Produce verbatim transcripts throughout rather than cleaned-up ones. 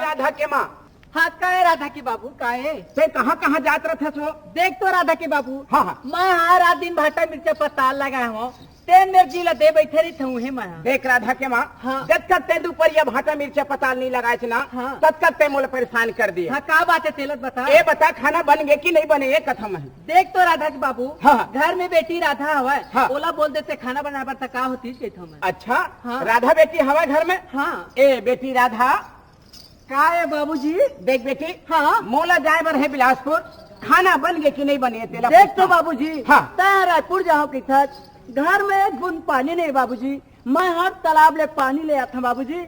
राधा के माँ। हाँ, का हे राधा के बाबू, का हे? ते कहाँ कहाँ जात रथस हो? देख तो राधा के बाबू, हाँ, हाँ। मैं हा रात दिन भाटा मिर्चा पताल लगाए हँव, तेन मेर जी ला दे बइठे रहिथँव, उहें मैं हा। देख राधा के माँ, हाँ। जतका ते दुपहरिया भाटा मिर्चा पताल नइ लगाएस ना, हाँ। ततका ते मोला परेशान कर दिए। हाँ, का बात हे तेला बता। ए बता, खाना बन गे कि नइ बने, ए कथँव मैं। देख तो राधा के बाबू, हाँ, हाँ। घर में बेटी राधा हवय, हाँ। ओला बोल देते खाना बनाए बर, त का होतिस कहिथँव मैं। अच्छा, हाँ। राधा बेटी हवय घर में? हाँ। ए बेटी राधा, का हे बाबूजी? देख बेटी, हाँ। मोला जाए बर हे बिलासपुर, खाना बन गे कि नइ बने तेला देख तो पूछथँव। बाबूजी, हाँ। तैं रायपुर जाहूँ कहिथस, घर में एक बूंद पानी नइ बाबूजी, मैं हर तालाब ले पानी ले आथँव बाबूजी।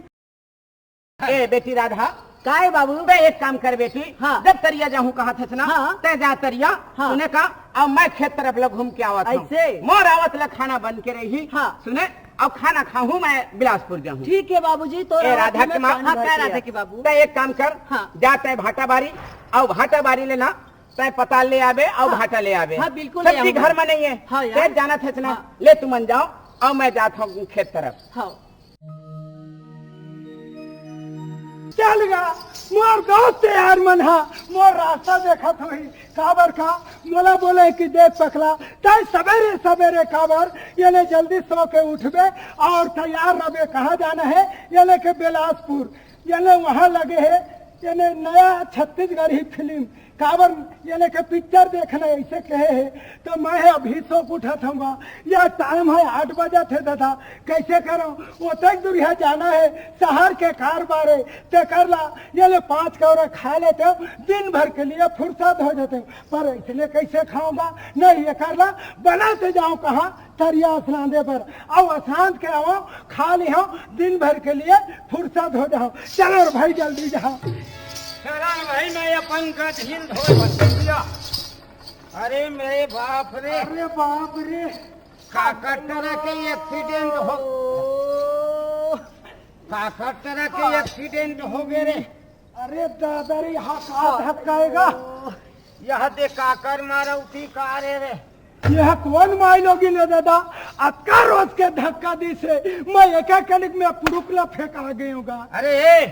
ए बेटी राधा, का हे बाबू? तैं एक काम कर बेटी, हाँ। जब तरिया जाहूँ कहत हस ना, हाँ। तैं जा तरिया, हाँ। सुने का, अउ मैं खेत तरफ ले घूम के आवत हँव। अइसे? मोर आवत ले खाना बन के रही। हाँ। सुने, अउ खाना खाहूँ मैं बिलासपुर जाहूँ। ठीक हे बाबूजी, तो ए राधा के माँ, हाँ, का राधा के बाबू? तैं एक काम कर, हाँ। जा तैं भाटा बारी, अउ भाटा बारी ले ना, तैं पताल ले आबे, अउ हाँ। भाटा ले आबे। हाँ, बिल्कुल ले सब्जी आऊँगा। घर में नइ हे। हाँ यार। तैं जानत हस ना, हाँ। ले तुमन जाव, अउ मैं जात हँव खेत तरफ। हाँ। चल गा, मोर दोस्त यार मन हा मोर रास्ता देखत होही। काबर का मोला बोले कि देख पकला, तैं सबेरे सबेरे काबर एने जल्दी सो के उठबे अउ तैयार रहबे, कहाँ जाना हे? एने के बिलासपुर, एने वहाँ लगे हे, एने नया छत्तीसगढ़ी फिल्म काबर एने के पिक्चर देखना हे, अइसे कहे हे, त मैं अभी सो के उठत हँव। या टाइम हे आठ बजत हे दादा, कइसे करँव? ओतेक दूरिहा जाना हे, सहर के कार बार हे, तेकर ला एने पाँच कौरा खा लेतेंव, दिन भर के लिए फुरसत हो जातेंव। पर अइसने कइसे खाहूँ गा? नहीं, एकर ला बनाते जाहूँ कहाँ? तरिया असनांदे बर, अउ असनांद के आवँव, खा लेहँव, दिन भर के लिए फुरसत हो जाहूँ। चलो रे भाई, जल्दी जाहूँ। चलो रे भाई, मैं अपन गजहिल धोए बर चल दिया। अरे मेरे बाप रे। अरे बाप रे। काकर टरक के एक्सीडेंट हो, काकर टरक के एक्सीडेंट हो गे रे। अरे दादा रे, यहाँ का धक्का हे गा? यह दे काकर मारउती कार हे रे। यह कोन माईलोगिन हे दादा? अतका रोज के धक्का दिस हे, मैं एके कनिक में पुरुक ला फेंका गेंव गा। अरे ए,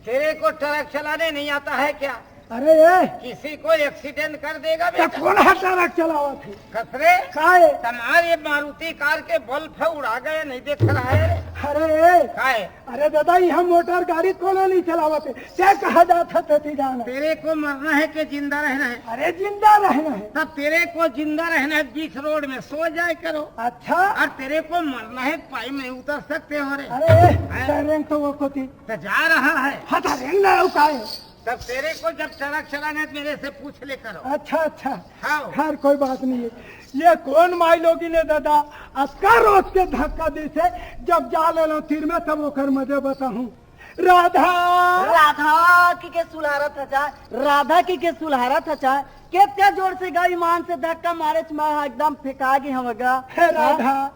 तेरे को ट्रक चलाने नहीं आता है क्या? अरे ए, किसी को एक्सीडेंट कर देगा त बेटा। कोन हा ट्रक चलावत हे? कस रे? काय? तुम्हारे मारुति कार के बल्ब उड़ा गए, नहीं देख रहा है? अरे ए, काय? अरे दादा, यहाँ मोटर गाड़ी कोनो नहीं चलावत हे, तैं कहाँ जात हस तेती जाना? तेरे को मरना है कि जिंदा रहना है? अरे जिंदा रहना है। तब तेरे को जिंदा रहना है, बीच रोड में सो जाए करो। अच्छा। और तेरे को मरना है, पाई में उतर सकते हो रे। अरे, हैं? तैं रेंग तो वो कोती। तो जा रहा है। हाँ, तो रेंग ना उठाए। तब तेरे को जब ट्रक चलाना है, मेरे से पूछ ले करो। अच्छा, अच्छा। हाँ। खैर, कोई बात नहीं है। ये कोन माईलोगिन हे दादा, अतका रोज के धक्का दिस हे, जब जा लेना तीर में, तब ओकर मजा बताहूँ। राधा। राधा कहिके सुलहारत हस, राधा कहिके सुलहारत हस, केतका जोर से गा, ईमान से धक्का मारेस, मैं एकदम फेंका गे हँव गा। हे राधा,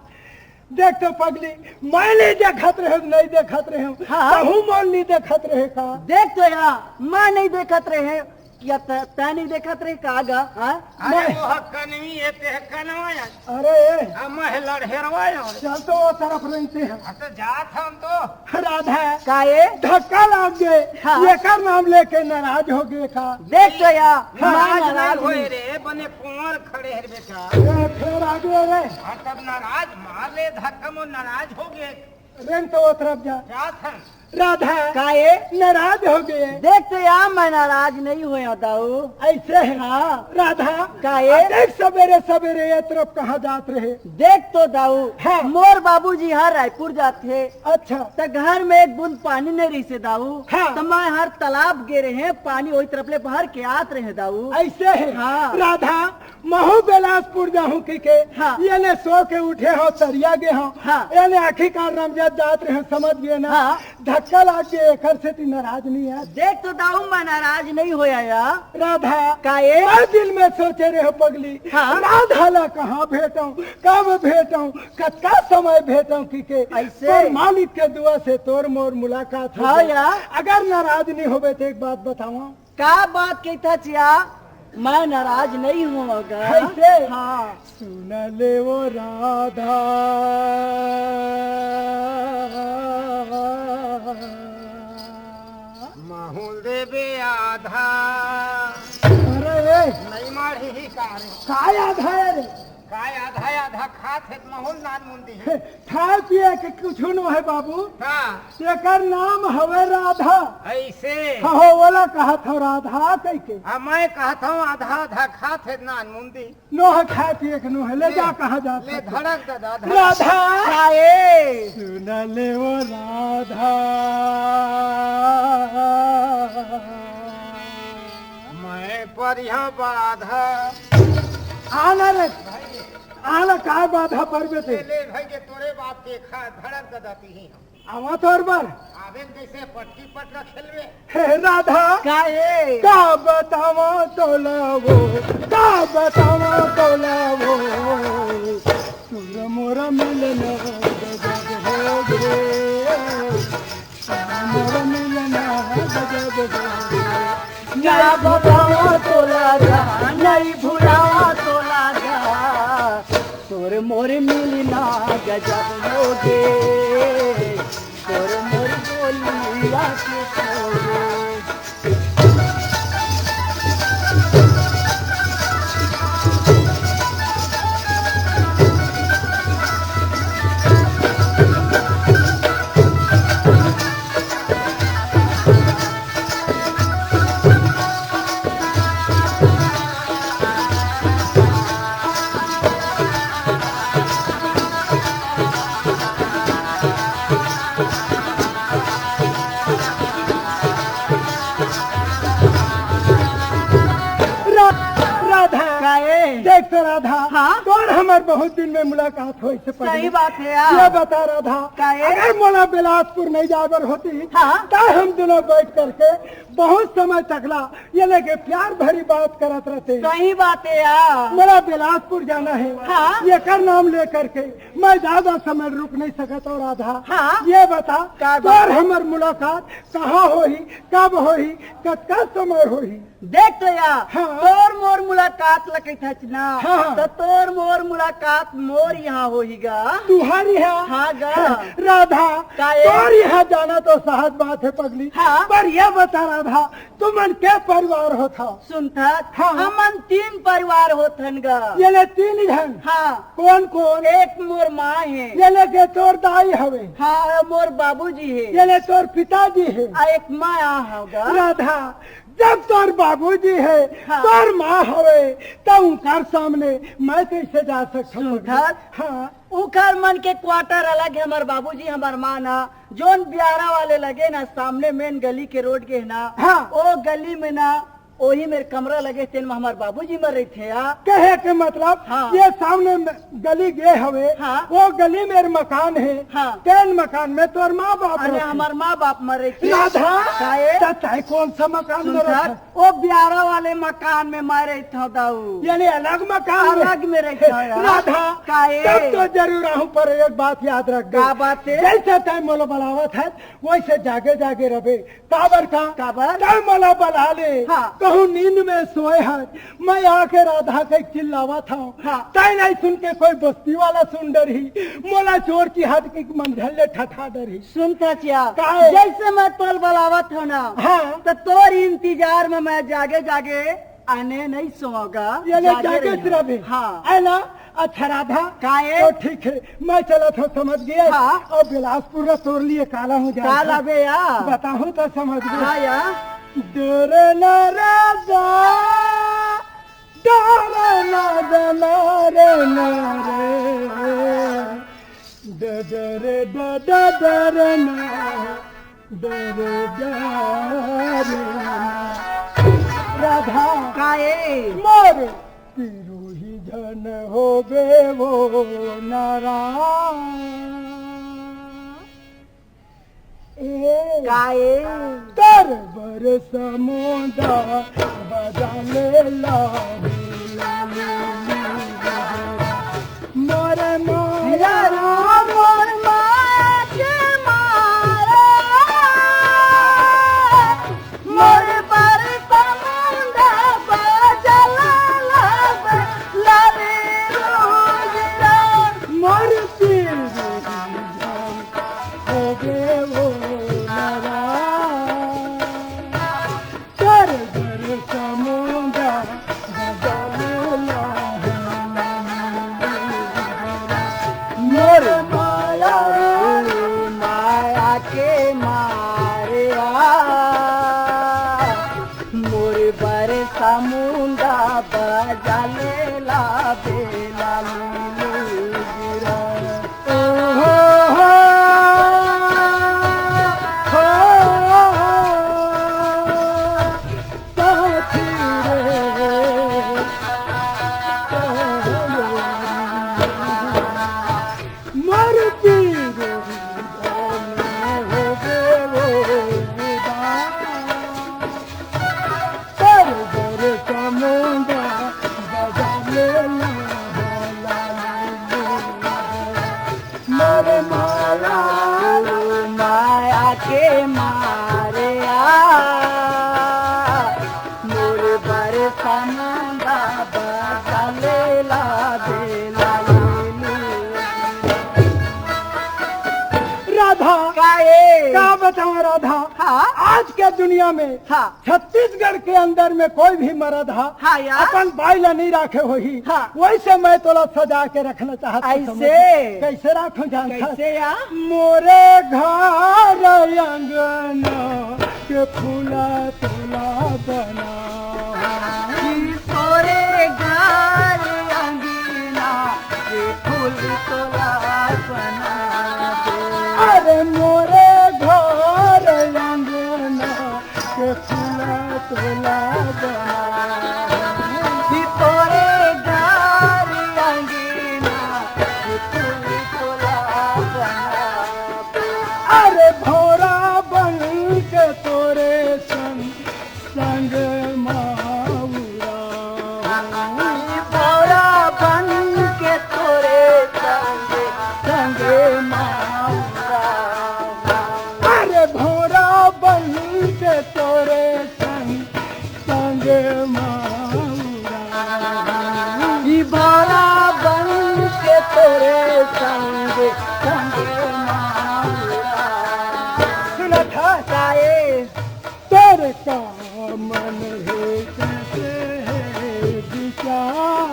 देख तो पगली, मैं नइ देखत रहेंव, नइ देखत रहेंव, हाँ। तहूँ मोला नइ देखत रहे का? देख तो या, मैं नइ देखत रहेंव, या त-, तैं नइ देखत रहे का गा, हाँ? अरे मैं वो हक्का नहीं है, ते हक्का नवा यार। अरे ए। अब मैं लड़हेरवा यार। चल तो वो तरफ रेंगते हैं। हाँ, तो जात हँव तो। राधा। का ए? धक्का लाग गे। हाँ। एकर नाम लेके नाराज हो गे का? देख तो या, हाँ, नाराज नाराज नहीं होए नहीं। रे, बने कुंवर खड़े हे बेटा। ए, फेर आ गे रे। हाँ, तब नाराज मार ले धक्का, मोर नाराज हो गे। रेंग तो वो तरफ जा। जात हँव। राधा। का ए? नाराज हो गे। देख तो या, मैं नाराज नहीं होय हँव दाऊ। अइसे हे? हाँ। राधा। का ए? आ देख सबेरे सबेरे ये तरफ कहाँ जात रहे? देख तो दाऊ, हाँ। मोर बाबूजी हा रायपुर जात हे। अच्छा। त घर में एक बूंद पानी नइ रहिसे दाऊ। हाँ। त मैं हर तालाब गे रहेंव, पानी ओही तरफ ले भर के आत रहेंव दाऊ। अइसे हे? हाँ। राधा, महूँ बिलासपुर जाहूँ कहिके, हाँ। एने सो के उठे हँव, तरिया गे हँव। हाँ। एने आखिरकार रमजात जात रहेंव, समझ गे ना? हाँ। धक्का लाग गे, एकर सेती नाराज नइ हे। देख तो दाऊ, मैं नाराज नइ होय हँव। राधा, का ए? मैं दिल में सोचे रहेंव पगली, हाँ। राधा ला कहाँ भेटँव, कब भेटँव, कतका समय भेटँव कहिके। अइसे? तोर मालिक के दुआ से तोर मोर मुलाकात हो हाँ गे। या। अगर नाराज नइ होबे त एक बात बतावँव। का बात कहिथस या? मैं नाराज नइ होवँव गा। अइसे? हाँ। सुन ले वो राधा, महूँ देबे आधा। अरे ए, नहीं माढ़ही का रे? काय आधा है रे? काय आधा आधा खात हे त महूँ ल नान मुन दिही। खाए पिए के कुछु नो है बाबू। हाँ। एकर नाम हवे राधा। ऐसे? हाँ, हो, ओला कहत हव राधा कहिके। हाँ, मैं कहत हव आधा आधा खात हे त नान मुन दिही। नोह खाए पिए के नोह, ले जा, कहाँ जात ले हस? धड़क ददा, धड़क। राधा। आए। सुन ले वो राधा। मैं परिहा बाधा। आना रे। आना, का बाधा परबे ते? ले, ले भाई, ये तोरे बाप के खा, धड़क ददा तिही हम। आवा तोर बर। आवे न जैसे पटकी पटका खेलवे। हे राधा। का ए? का बतावा तोला वो, का बतावा तोला वो। तोर मोर मिलना गजब हो गे। तोर मोर मिलना गजब हो गे। ना भुलावा तोला गा, नहीं भुलावा तोला गा। तोर मोर मिलना गजब हो गे। तोर मोर बोलिया के छोड़े। रा-, राधा। काहे? देख तो राधा, हाँ? तोर हमर बहुत दिन में मुलाकात होइस हे पगली। सही बात हे यार। ये बता राधा, काहे? अगर मोला बिलासपुर नहीं जाए बर होतिस, हाँ? त हम दोनों बैठ करके बहुत समय तक ला ये लेके प्यार भरी बात करत रहते। सही बात हे यार। मोला बिलासपुर जाना हे, हाँ? एकर नाम लेकर के मैं ज्यादा समय रुक नहीं सकत हव राधा। हाँ। ये बता, का तोर बात? हमर मुलाकात कहाँ होही, कब होही, कतका समय होही? देख तो या, हाँ। तोर मोर मुलाकात ल कहिथच ना, हाँ, हाँ। त तोर मोर मुलाकात मोर यहाँ होही गा। तुहार यहाँ? हाँ गा। राधा, का ए? तोर यहाँ जाना तो सहज बात हे पगली। हाँ। पर ये बता राधा, तुमन के परिवार होथव? सुनथस? हाँ। हमन तीन परिवार होथन गा। ये ले तीन झन? हाँ। कोन कोन? एक मोर माँ हे। ये ले के तोर दाई हवे। हाँ, मोर बाबूजी हे। ये ले तोर पिताजी हे। आ एक मैं आ हव गा। राधा, जब तोर बाबूजी हे, हाँ। तोर माँ हवे, त उनकर सामने मैं कैसे जा सकथव? सुनथस? हाँ। उखर मन के quarter अलग हे, हमर बाबूजी, हमर माँ ना, जोन बियारा वाले लगे ना, सामने main गली के road गे हे ना, हाँ। ओ गली में ना, ओही मेर कमरा लगे, तेन में हमर बाबूजी मर रहिथे या। कहे के मतलब, हाँ। ये सामने में गली गे हवे, हाँ। वो गली मेर मकान हे, हाँ। तेन मकान में तोर माँ बाप अरे, रहिथे। हमर माँ बाप मर रहिथे। राधा, काहे? त तैं कौन सा मकान में सुनथस? रहिथस? ओ बियारा वाले मकान में मैं रहिथव दाऊ। यानी अलग मकान में? अलग में रहिथव यार। राधा, काहे? तब तो जरूर आहूँ, पर एक बात याद रख दे। का बात हे? जैसे तैं मोला बलावत हस, वैसे जागे जागे रबे। काबर का? काबर? तैं मोला बला ले। हाँ। कहूँ नींद में सोए हस, मैं आके राधा के चिल्लावत हव। हाँ। तैं नहीं सुन के कोई बस्ती वाला सुन डरही, मोला चोर चिहाट के मंझन ले ठठा डरही। सुनथस या, काहे? जैसे मैं तोला बलावत हव ना, हाँ। त तोर इंतजार में मैं जागे जागे अने नहीं सोवँव गा, ये ले जागे जागे रहिथव। रबे। हाँ। है ना? अच्छा राधा, काहे? तो ठीक हे, मैं चलत हव, समझ गे? हाँ। अब बिलासपुर ला तोर लिए काला हो जाए। काला बे या। बताहूँ त समझ गे। हाँ या। डरे ना राधा, डरे ना, डरे ना रे। डरे, डरे ना, डरे ना। राधा। काहे? मोर पिरोही झन होबे वो नाराज। ए, काहे? तोर बर समुंदर बदले लाली, लाली, लाली। मोर माया, मोर माया के मारे, मोर बर समुंदर बदले लाली, लाली, मोर पीर होगे वो नाराज। अरे आ, मोर बर समुंदा बजा ले ला बेला नीली गिरा। ओ हो हो, हो हो हो, साथी रे। मोर पीर होवे वो उदास। पर बर समुंदा बजा ले ला, ला, ला, ला। मोर माया, माया के मारे आ, मोर बर समुंदा बजा ले ला बेला नीली। राधा, काहे? का बताऊं राधा? हाँ। आज के दुनिया में हाँ। छत्तीसगढ़ के अंदर में कोई भी मर्द हा हाँ यार। अपन बाई ला नहीं राखे होही। हाँ। वैसे मैं तोला सजा के रखना चाहत हूँ ऐसे? समझ। कैसे राखो जानता? कैसे यार? मोरे घर अंगना के फूला तोला बना। तोरे घर अंगना के फूल तोला बना दे। अरे मोरे घर अंगना के फूला तोला बना। कि तोरे घर अंगना के फूल तोला बना। अरे भौरा बन के तोरे संग संग माउरा। भौरा बन के तोरे संग, संग माउरा। अरे भौरा बन के तोरे संग, संग माउरा। ई भौरा बन के तोरे संग, संग माउरा। सुनत हा? काहे? तोर का मन हे कैसे हे विचार,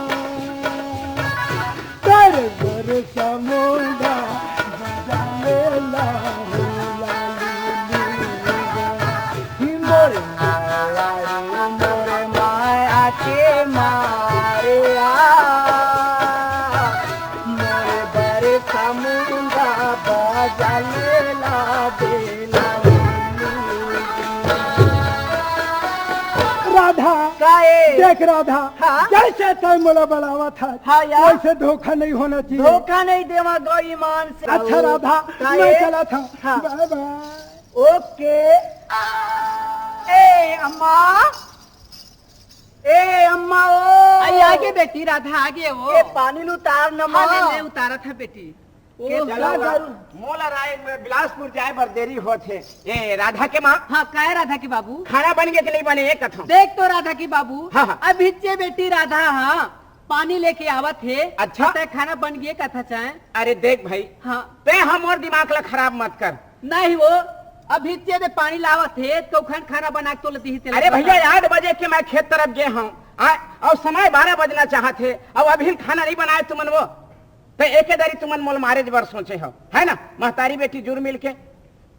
तोर बर समुंदा बजा ले ला हो लाली। मोर माया, मोर माया के मारे आ, मोर बर समुंदा बजा ले ला बेला। राधा, काहे? देख राधा, हाँ? जैसे तय मोला बुलावत हा, हाँ यार। वैसे धोखा नहीं होना चाहिए। धोखा नहीं देवा गो ईमान से। अच्छा राधा, काहे? मैं चलत हूँ। हाँ। बाय बाय। ओके। ए अम्मा, ए अम्मा ओ। आई आगे बेटी राधा, आगे ओ। ये पानी ल उतार न हाँ, माँ। ले, ले, उतारत है बेटी। ओ, के चला चला हुआ। दारू। मोला राय में बिलासपुर जाए बर देरी होत हे। ए, राधा के माँ। हाँ, काय राधा के बाबू? खाना बन गे कि नहीं बने, ये कथम। देख तो राधा के बाबू, हाँ, हाँ। अभिच्चे बेटी राधा, हाँ, पानी लेके आवत हे। अच्छा। तय खाना बन गे कथा चाहे। अरे देख भाई, हाँ। तय हमर दिमाग ला खराब मत कर। नहीं वो, अभिच्चे दे पानी लावत हे, तो खन खाना बना के तो लती ही तेरे अरे को भैया, बता। आठ बजे के मैं खेत तरफ गे हूँ, आ, और समय बारह बजना चाहत हे, और अभी खाना नहीं बनाए तुमन वो। त एके दरी तुमन मोल मारे बर सोचे हो, है ना? महतारी बेटी जुर मिल के।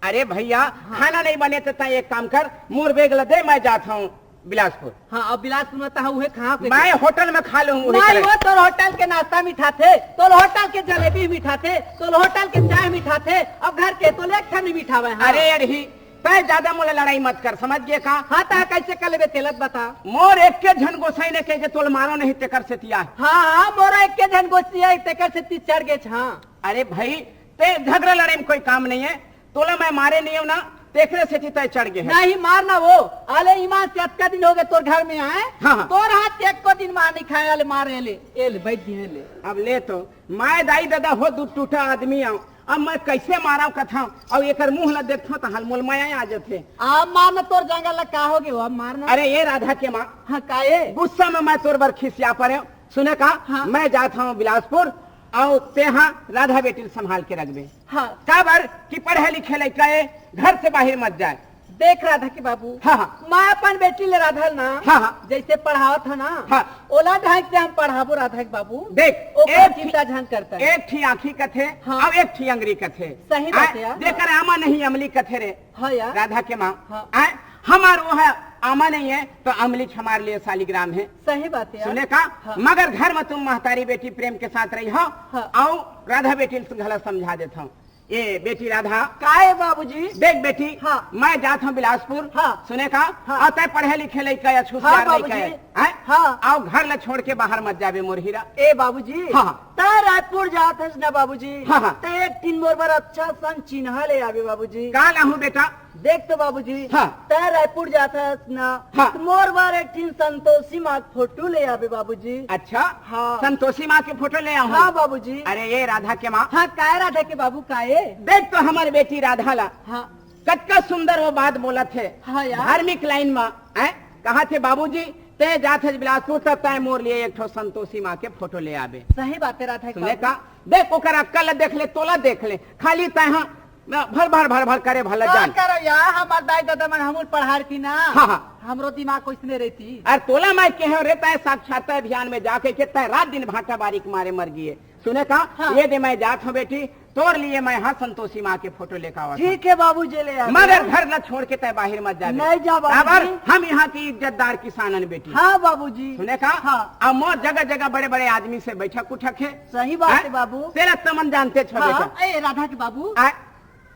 अरे भैया, हाँ। खाना नहीं बने त तैं एक काम कर, मोर बैग ल दे, मैं जात हूँ बिलासपुर। हाँ, अब बिलासपुर में तहाँ उहे कहाँ पे मैं होटल में खा लूँ, उही नहीं करे। वो तोर होटल के नाश्ता मिठाथे, तोर होटल के जलेबी मिठाथे, तोर होटल के चाय मिठाथे, अब घर के तो एक ठन मिठावे, हाँ। अरे अड़ही, तैं ज्यादा मोला लड़ाई मत कर, समझ गे का? हाँ, तैं कैसे कर लेबे, तेलत बता। मोर एक के झन गोसाई ने कह के तोल मारो नहीं, तेकर से तिया। हाँ, हाँ, मोरा एक के झन गोसाई है, तेकर से ती चढ़ गे, हाँ। अरे भाई, ते झगड़ा लड़े में कोई काम नहीं है, तोला मैं मारे नहीं हूँ ना, तेकरे से ती तय चढ़ गे है। नहीं, मार ना वो, आले ईमान से अतका दिन हो गए तोर घर में आए, हाँ, हाँ। तोर हाथ एक को दिन मार नहीं खाए, आले मार, ए ले, ए ले, बैठ गए, ए ले। अब ले तो, मैं दाई दादा हो दू टूटा आदमी आऊँ, अब मैं कैसे मारव कथव, अउ एकर मुंह ला देखथव त हल मोल मया आ जथे। अब मार न तोर जंगल ला का होगे, अब मार न। अरे ए राधा के माँ, हाँ, का ए? गुस्सा में मैं तोर बर खिसिया परे। सुने का, हाँ। मैं जात हूँ बिलासपुर, अउ तेहा राधा बेटी ल संभाल के रखबे। हाँ। काबर कि पढ़े लिखे लइका ए, घर से बाहर मत जाए। देख राधा के बाबू, हाँ, हाँ। मैं अपन बेटी ले राधा ल ना, हाँ, हाँ। जैसे पढ़ावत हंव ना, हाँ। ओला ढंग से हम पढ़ाबो राधा के बाबू। देख, ओकर एक चिंता झन करता। एक ठी आँखी कथे, हाँ। अब एक ठी अंगरी कथे। सही बात आय, है यार। जेकर आमा नहीं अमली कथे रे। हाँ यार। राधा के माँ, हाँ। आय, हमार वो है, आमा नहीं है, तो अमली हमार लिए सालिग्राम है। सही बात है यार। सुने का? हाँ। मगर घर में तुम महतारी बेटी प्रेम के साथ रही हो, हाँ। अउ राधा बेटी ल घला समझा देत हंव। ए बेटी राधा। काय बाबूजी? देख बेटी, हाँ। मैं जात हंव बिलासपुर। हाँ। सुने का? हाँ। अउ तैं पढ़े लिखे लइका या हाँ, हुसियार लइका बाबूजी। है, हैं? हाँ। अउ घर ला छोड़ के बाहर मत जाबे मोर हीरा। ए बाबूजी, हाँ, हाँ। तैं रायपुर जात हस ना बाबूजी? हाँ, हाँ। तैं एक ठिन मोर बर अच्छा सन चिन्हा ले आबे बाबूजी। का लाहूं बेटा? देख तो बाबूजी, हाँ। तैं रायपुर जात हस ना, हाँ। त मोर बर एक ठिन संतोषी माँ के फोटो ले आबे बाबूजी। अच्छा? हाँ। संतोषी माँ के फोटो ले आहूं? हाँ बाबूजी। अरे ए राधा के माँ। हाँ, काय राधा के बाबू, काय? देख तो हमर बेटी राधा ला। हाँ। कतका सुंदर वो बात बोलत हे। हाँ यार। धार्मिक लाइन में, हैं? कहत हे बाबूजी, तैं जात हस बिलासपुर, त तैं मोर लिए एक ठो संतोषी माँ के फोटो ले आबे। सही बात है राधा के बाबू। सुने का? देख ओकर अक्कल ला देख ले, तोला देख ले, खाली तैं हा भर भर भर भर करे भला का जान। करो यार, हमार दाई ददा मन हमन पढ़ारतिन ना। हाँ, हाँ। हमरो दिमाग ओइसने रहती। अरे तोला मैं कहेंव रे, तैं साक्षरता अभियान में जाके के तैं रात दिन भाटा बारी के मारे मर गिहे। सुने का? हाँ। ए दे मैं जात हंव बेटी, तोर लिए मैं हा संतोषी माँ के फोटो लेके आवत हंव। ठीक है बाबूजी, ले आ। मगर घर ला छोड़ के तैं बाहर मत जाबे। नहीं जा बाबूजी। काबर? हम यहाँ के इज्जतदार किसान हन बेटी। हाँ बाबूजी। सुने का? हाँ। अब मोर जगह जगह बड़े बड़े आदमी से बैठक उठक है। सही बात है बाबू। तेला तमन जानते छो हाँ। बेटा। ए राधा के बाबू, आ?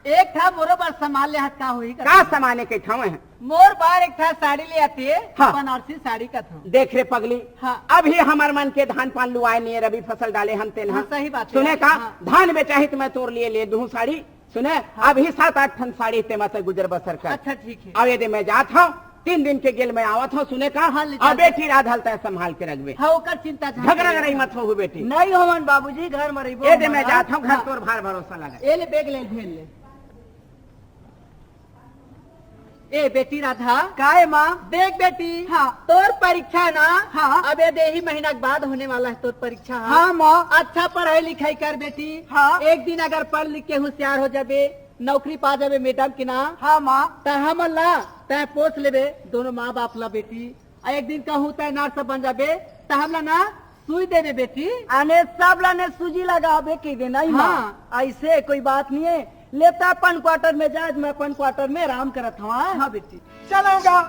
एक ठा मोरो बर सामान ले आत का होही का? का सामान के ठाव है? मोर बर एक ठा साड़ी ले आते, हाँ। बनारसी साड़ी कथंव। देख रे पगली, हाँ। अभी हमर मन के धान पान लुआए नहीं है, रबी फसल डाले हन तेन हाँ, हन। सही बात है। सुने का? हाँ। धान बेचाही त मैं तोर लिए ले दूं साड़ी। सुने, हाँ। अभी सात आठ ठन साड़ी ते मत गुजर बसर कर। अच्छा, ठीक है। अब ए दे मैं जात हंव, तीन दिन के गेल मैं आवत हंव। सुने का? हाँ, ले अब जा। बेटी राधा ल तैं संभाल के रखबे। हाँ, ओकर चिंता झन झगड़ा करे। लड़ाई मत होहू बेटी। नहीं होवन बाबूजी, घर में रहिबो ए दे हम मैं ना। जात हंव, घर हाँ। तोर भार भरोसा लगा। ए ले बैग ले, भेल ले। ए बेटी राधा। काय माँ? देख बेटी, हाँ। तोर परीक्षा ना, हाँ। अब ए दे ही महीना के बाद होने वाला है तोर परीक्षा, हाँ। हाँ माँ। अच्छा पढ़ाई लिखाई कर बेटी। हाँ। एक दिन अगर पढ़ लिख के हुसियार हो जाबे, नौकरी पा जाबे मैडम के ना, हाँ माँ। त हमन ला तैं पोस लेबे, दोनों माँ बाप ला बेटी। आ एक दिन कहूँ तैं नर्स बन जाबे, त हमला ना सुई देबे बेटी। आने सब ला ने सूजी लगाबे कहिबे नहीं माँ। हाँ। ऐसे कोई बात नहीं है। ले त अपन क्वार्टर में जा, मैं अपन क्वार्टर में आराम करत हंव। हाँ बेटी। चलव गा,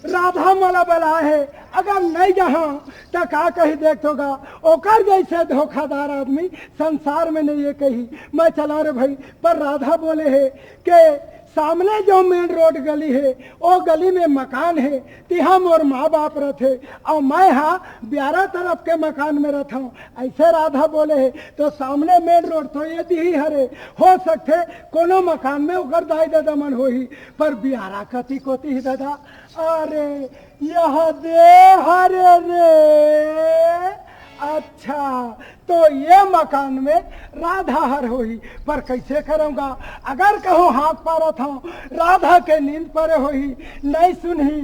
राधा मोला बलाए हे, अगर नहीं जाहंव त का कही देख तो गा, ओकर जैसे धोखादार आदमी संसार में नहीं है कही। मैं चलव रे भाई, पर राधा बोले हे के सामने जो मेन रोड गली हे, ओ गली में मकान हे, तिहां मोर माँ बाप रथे, अउ मैं हा ब्यारा तरफ के मकान में रथंव। ऐसे राधा बोले हे, तो सामने मेन रोड तो ए दिही हरे, हो सकथे कोनो मकान में ओकर दाई ददा मन होही, पर ब्यारा कति कोती ही ददा, अरे, यह दे हरे रे। अच्छा, तो ए मकान में राधा हर होही, पर कैसे करव गा? अगर कहूँ हाँक पारत हंव, राधा के नींद परे होही, नहीं सुनही,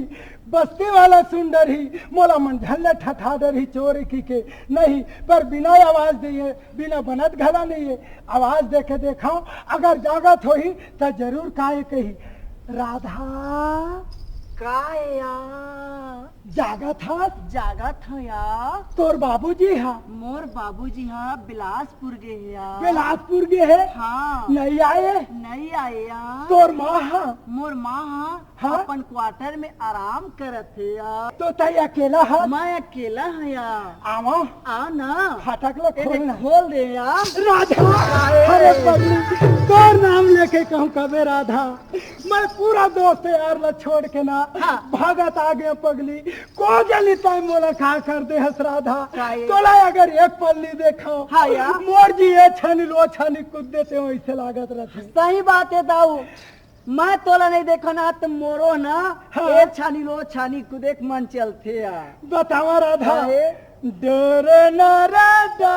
बस्ती वाला सुन डरही, मोला मन झन ले ठठा डरही चोर कहिके, नहीं, पर बिना आवाज दिए, बिना बनत घला नहीं है, आवाज देके देखंव, अगर जागत होही, त जरूर काय कही, "राधा।" काय या? जागत हस? जागत हंव या। तोर बाबूजी हा? मोर बाबूजी हा बिलासपुर गे हे या। बिलासपुर गे हे? हाँ। नहीं आए? नहीं आए या। तोर माँ हा? मोर माँ हा हाँ? अपन क्वार्टर में आराम करत हे या। तो तैं अकेला हा? मैं अकेला हंव या। आवा। आ ना। फाटक ला ए खोल दे, ना। खोल दे या। राधा, अरे पगली, तोर नाम लेके कहूँ कबे राधा। मैं पूरा दोस्त यार ला छोड़ के ना हाँ। भागत आ गेंव पगली। को जनी तैं मोला का कर दे हस राधा। का ए? तोला अगर एक पल नहीं देखंव, हाँ या। मोर जी ए छानी ल ओ छानी कूद देथे, वैसे लागत रथे। सही बात है दाऊ। मैं तोला नहीं देखंव ना, त मोरो ना, हाँ। ए छानी ल ओ छानी कूदे के मन चलथे यार। बतावा राधा। हाँ, ए। डर ना राधा,